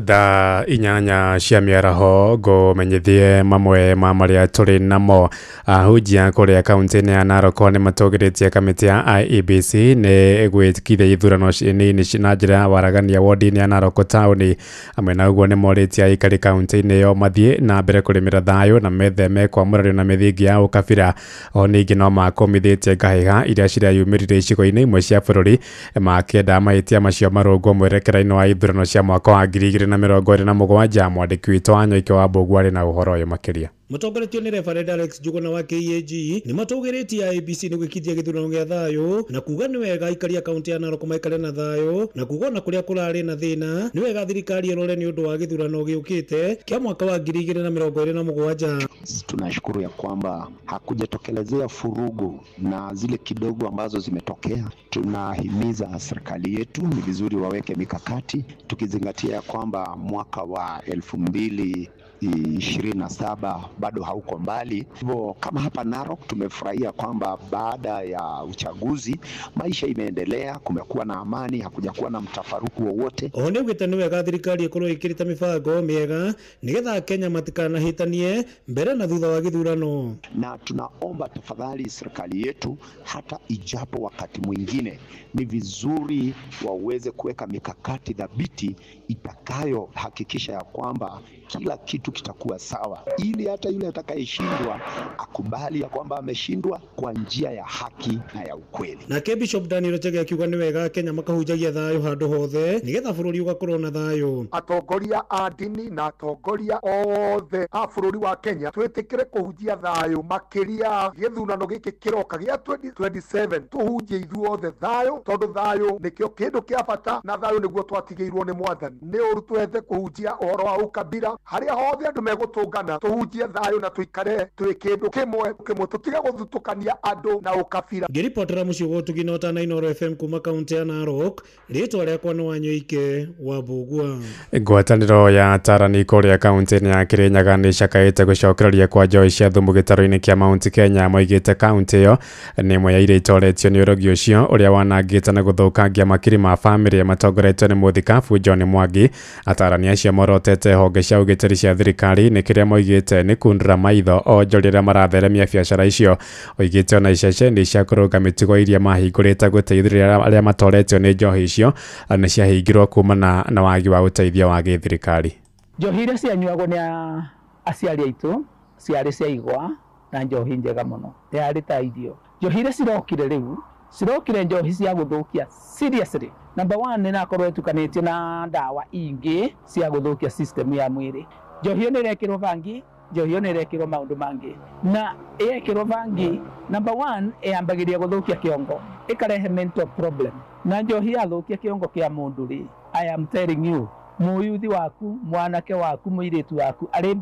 Thaa 8 cia mĩaraho ngũmenyithie mamwe ma marĩa tũrĩ namo. Ahunjia kũrĩa kaunti-inĩ ya Narok nĩ matũgĩrĩtie kamĩtĩ ya IEBC nĩ gwĩkithia ithurano nini na njĩra ya waragania wodi-inĩ ya Narok taũni. Hamwe na ũguo nĩ morĩtie aikari kaunti-inĩ ĩyo mathiĩ na mbere kũrĩmĩra thayũ na metheme kwamũranio na mĩthingi ya ũkabira. O ningĩ no makũmithĩtie ngahĩha iria cireyumĩririe icigo-inĩ imwe cia bũrũri makĩenda mahĩtia macio marũngwo mwerekera-inĩ wa ithurano cia mwaka wa 2027. Mwandĩki witũ Wanyoike wa Mbũgua arĩ na ũhoro ũyũ makĩria. Matongoretio nĩ Reverend Alex Njuguna wa KAG nĩ matũgĩrĩtie IEBC nĩ gwĩkithia gĩthurano gĩa thayũ na kuga nĩ wega aikari a kaunti ya Narok maikare na thayũ na kuga ona kũrĩa kũrarĩ na thĩna nĩ wega thirikari ĩrore nĩ ũndũ wa gĩthurano gĩũkĩte kĩa mwaka wa 2027. Tunashukuru ya kwamba hakujatokelezea furugu na zile kidogo ambazo zimetokea. Tunahimiza serikali yetu ni vizuri waweke mikakati tukizingatia ya kwamba mwaka wa 2027 bado hauko mbali. Hivyo kama hapa Narok tumefurahia kwamba baada ya uchaguzi maisha imeendelea, kumekuwa na amani, hakujakuwa na mtafaruku wowote. Oho nĩaugĩte nĩ wega thirikari ĩkorwo ĩkĩrĩte mĩbango mĩega nĩgetha Kenya matikanahĩtanie mbere na thutha wa gĩthurano. Na tunaomba tafadhali serikali yetu, hata ijapo wakati mwingine ni vizuri waweze kuweka mikakati thabiti itakayohakikisha ya kwamba kila kitu kitakuwa sawa, ili hata yule atakayeshindwa akubali ya kwamba ameshindwa kwa njia ya haki na ya ukweli. Nake Bishop Daniel Chege akiuga nĩ wega Kenya makahunjagia thayũ handũ hothe nĩgetha bũrũri ũgakorwo na thayũ. Atongoria a ndini na atongoria othe a bũrũri wa Kenya twĩtĩkĩre kũhunjia thayũ makĩria gĩthurano gĩkĩ kĩroka gĩa 2027, tũhunjie ithuothe thayũ tondũ thayũ nĩkĩo kĩndũ kĩa bata na thayũ nĩguo twatigĩirwo nĩ Mwathani. Nĩ ũru twethe kũhunjia ũhoro wa ũkabira harĩa hothe andũ megũtũngana, tũhunjie thayũ na tũikare twĩ kĩndũ kĩmwe kĩmwe, tũtige gũthutũkania andũ na ũkabira. Ngĩribotera mũciĩ wa ũtugi na ũtana Inoro FM kuma kaunti ya Narok, rĩtwa rĩakwa nĩ Wanyoike wa Mbũgua. Ngwatanĩro ya atarani kũrĩa kaunti-inĩ ya Kirinyaga nĩ ĩcakaĩte gũcokereria kwa njohi cia thumu gĩtarũ-inĩ kĩa Mount Kenya. Moigĩte kaunti ĩyo nĩ ĩmwe ya iria itoretio nĩ ũrogi ũcio ũrĩa wanangĩte na gũthũkangia makiri ma bamĩrĩ matongoretio nĩ mũthikabu John Mwangi. Atarani acio morotete honge cia ũgitĩri cia thirikari nĩ kĩrĩa moigĩte nĩ kundũra maitho onjoria arĩa maratheremia biacara icio. Oigĩte ona iceceni cia kũrũnga mĩtugo iria mahingũrĩte gũteithĩrĩria arĩa matoretio nĩ njohi icio nĩ ciahingirwo kumana na wagi wa ũteithio wa gĩthirikari. Njohi iria cianyuagwo nĩ aciari aitũ ciarĩ cia igwa na njohi njega mũno, yarĩ ta irio. Njohi iria cirokire rĩu cirokire njohi cia gũthũkia seriously. Number 1 nĩ nakorwo ĩtukanĩtio na ndawa ingĩ cia gũthũkia system ya mwĩrĩ. Njohi ĩyo nĩ ĩrekĩrwo bangi, njohi ĩyo nĩ ĩrekĩrwo maũndũ mangĩ, na ĩrekĩrwo bangi number 1 ĩyambagĩrĩria gũthũkia kĩongo, ĩkarehe mental problem. Na njohi yathũkia kĩongo kĩa mũndũ rĩ, I am telling you, mũyuthi waku, mwanake waku, mũirĩtu waku arĩ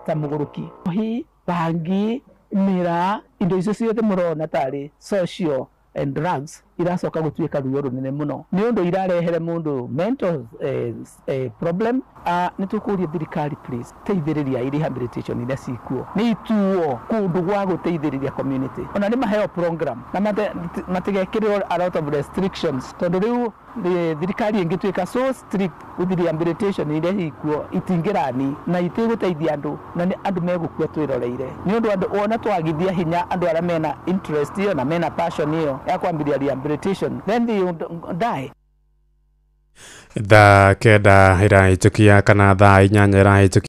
ta mũgũrũki. Njohi, bangi, mĩraa, indo icio ciothe mũrona tarĩ social and drugs iracoka gũtuĩka ruo rũnene mũno nĩ ũndũ irarehere mũndũ mental problem. Nĩ tũkũria thirikari please teithĩrĩria rehabilitation iria cikuo nĩ ituo kũndũ gwa gũteithĩrĩria community, ona nĩ maheo program na matigekĩrĩrwo a lot of restrictions tondũ rĩu thirikari ĩngĩtuĩka so strict with rehabilitation iria ikuo itingĩrani na itigũteithia andũ na nĩ andũ megũkua twĩroreire nĩ ũndũ andũ wona twagithia hinya andũ arĩa mena interest ĩyo na mena passion ĩyo ya kwambĩrĩria rehabilitation, then they would die. Thaa 9 ĩrahĩtũkia kana thaa 8 ĩrahĩtũkia.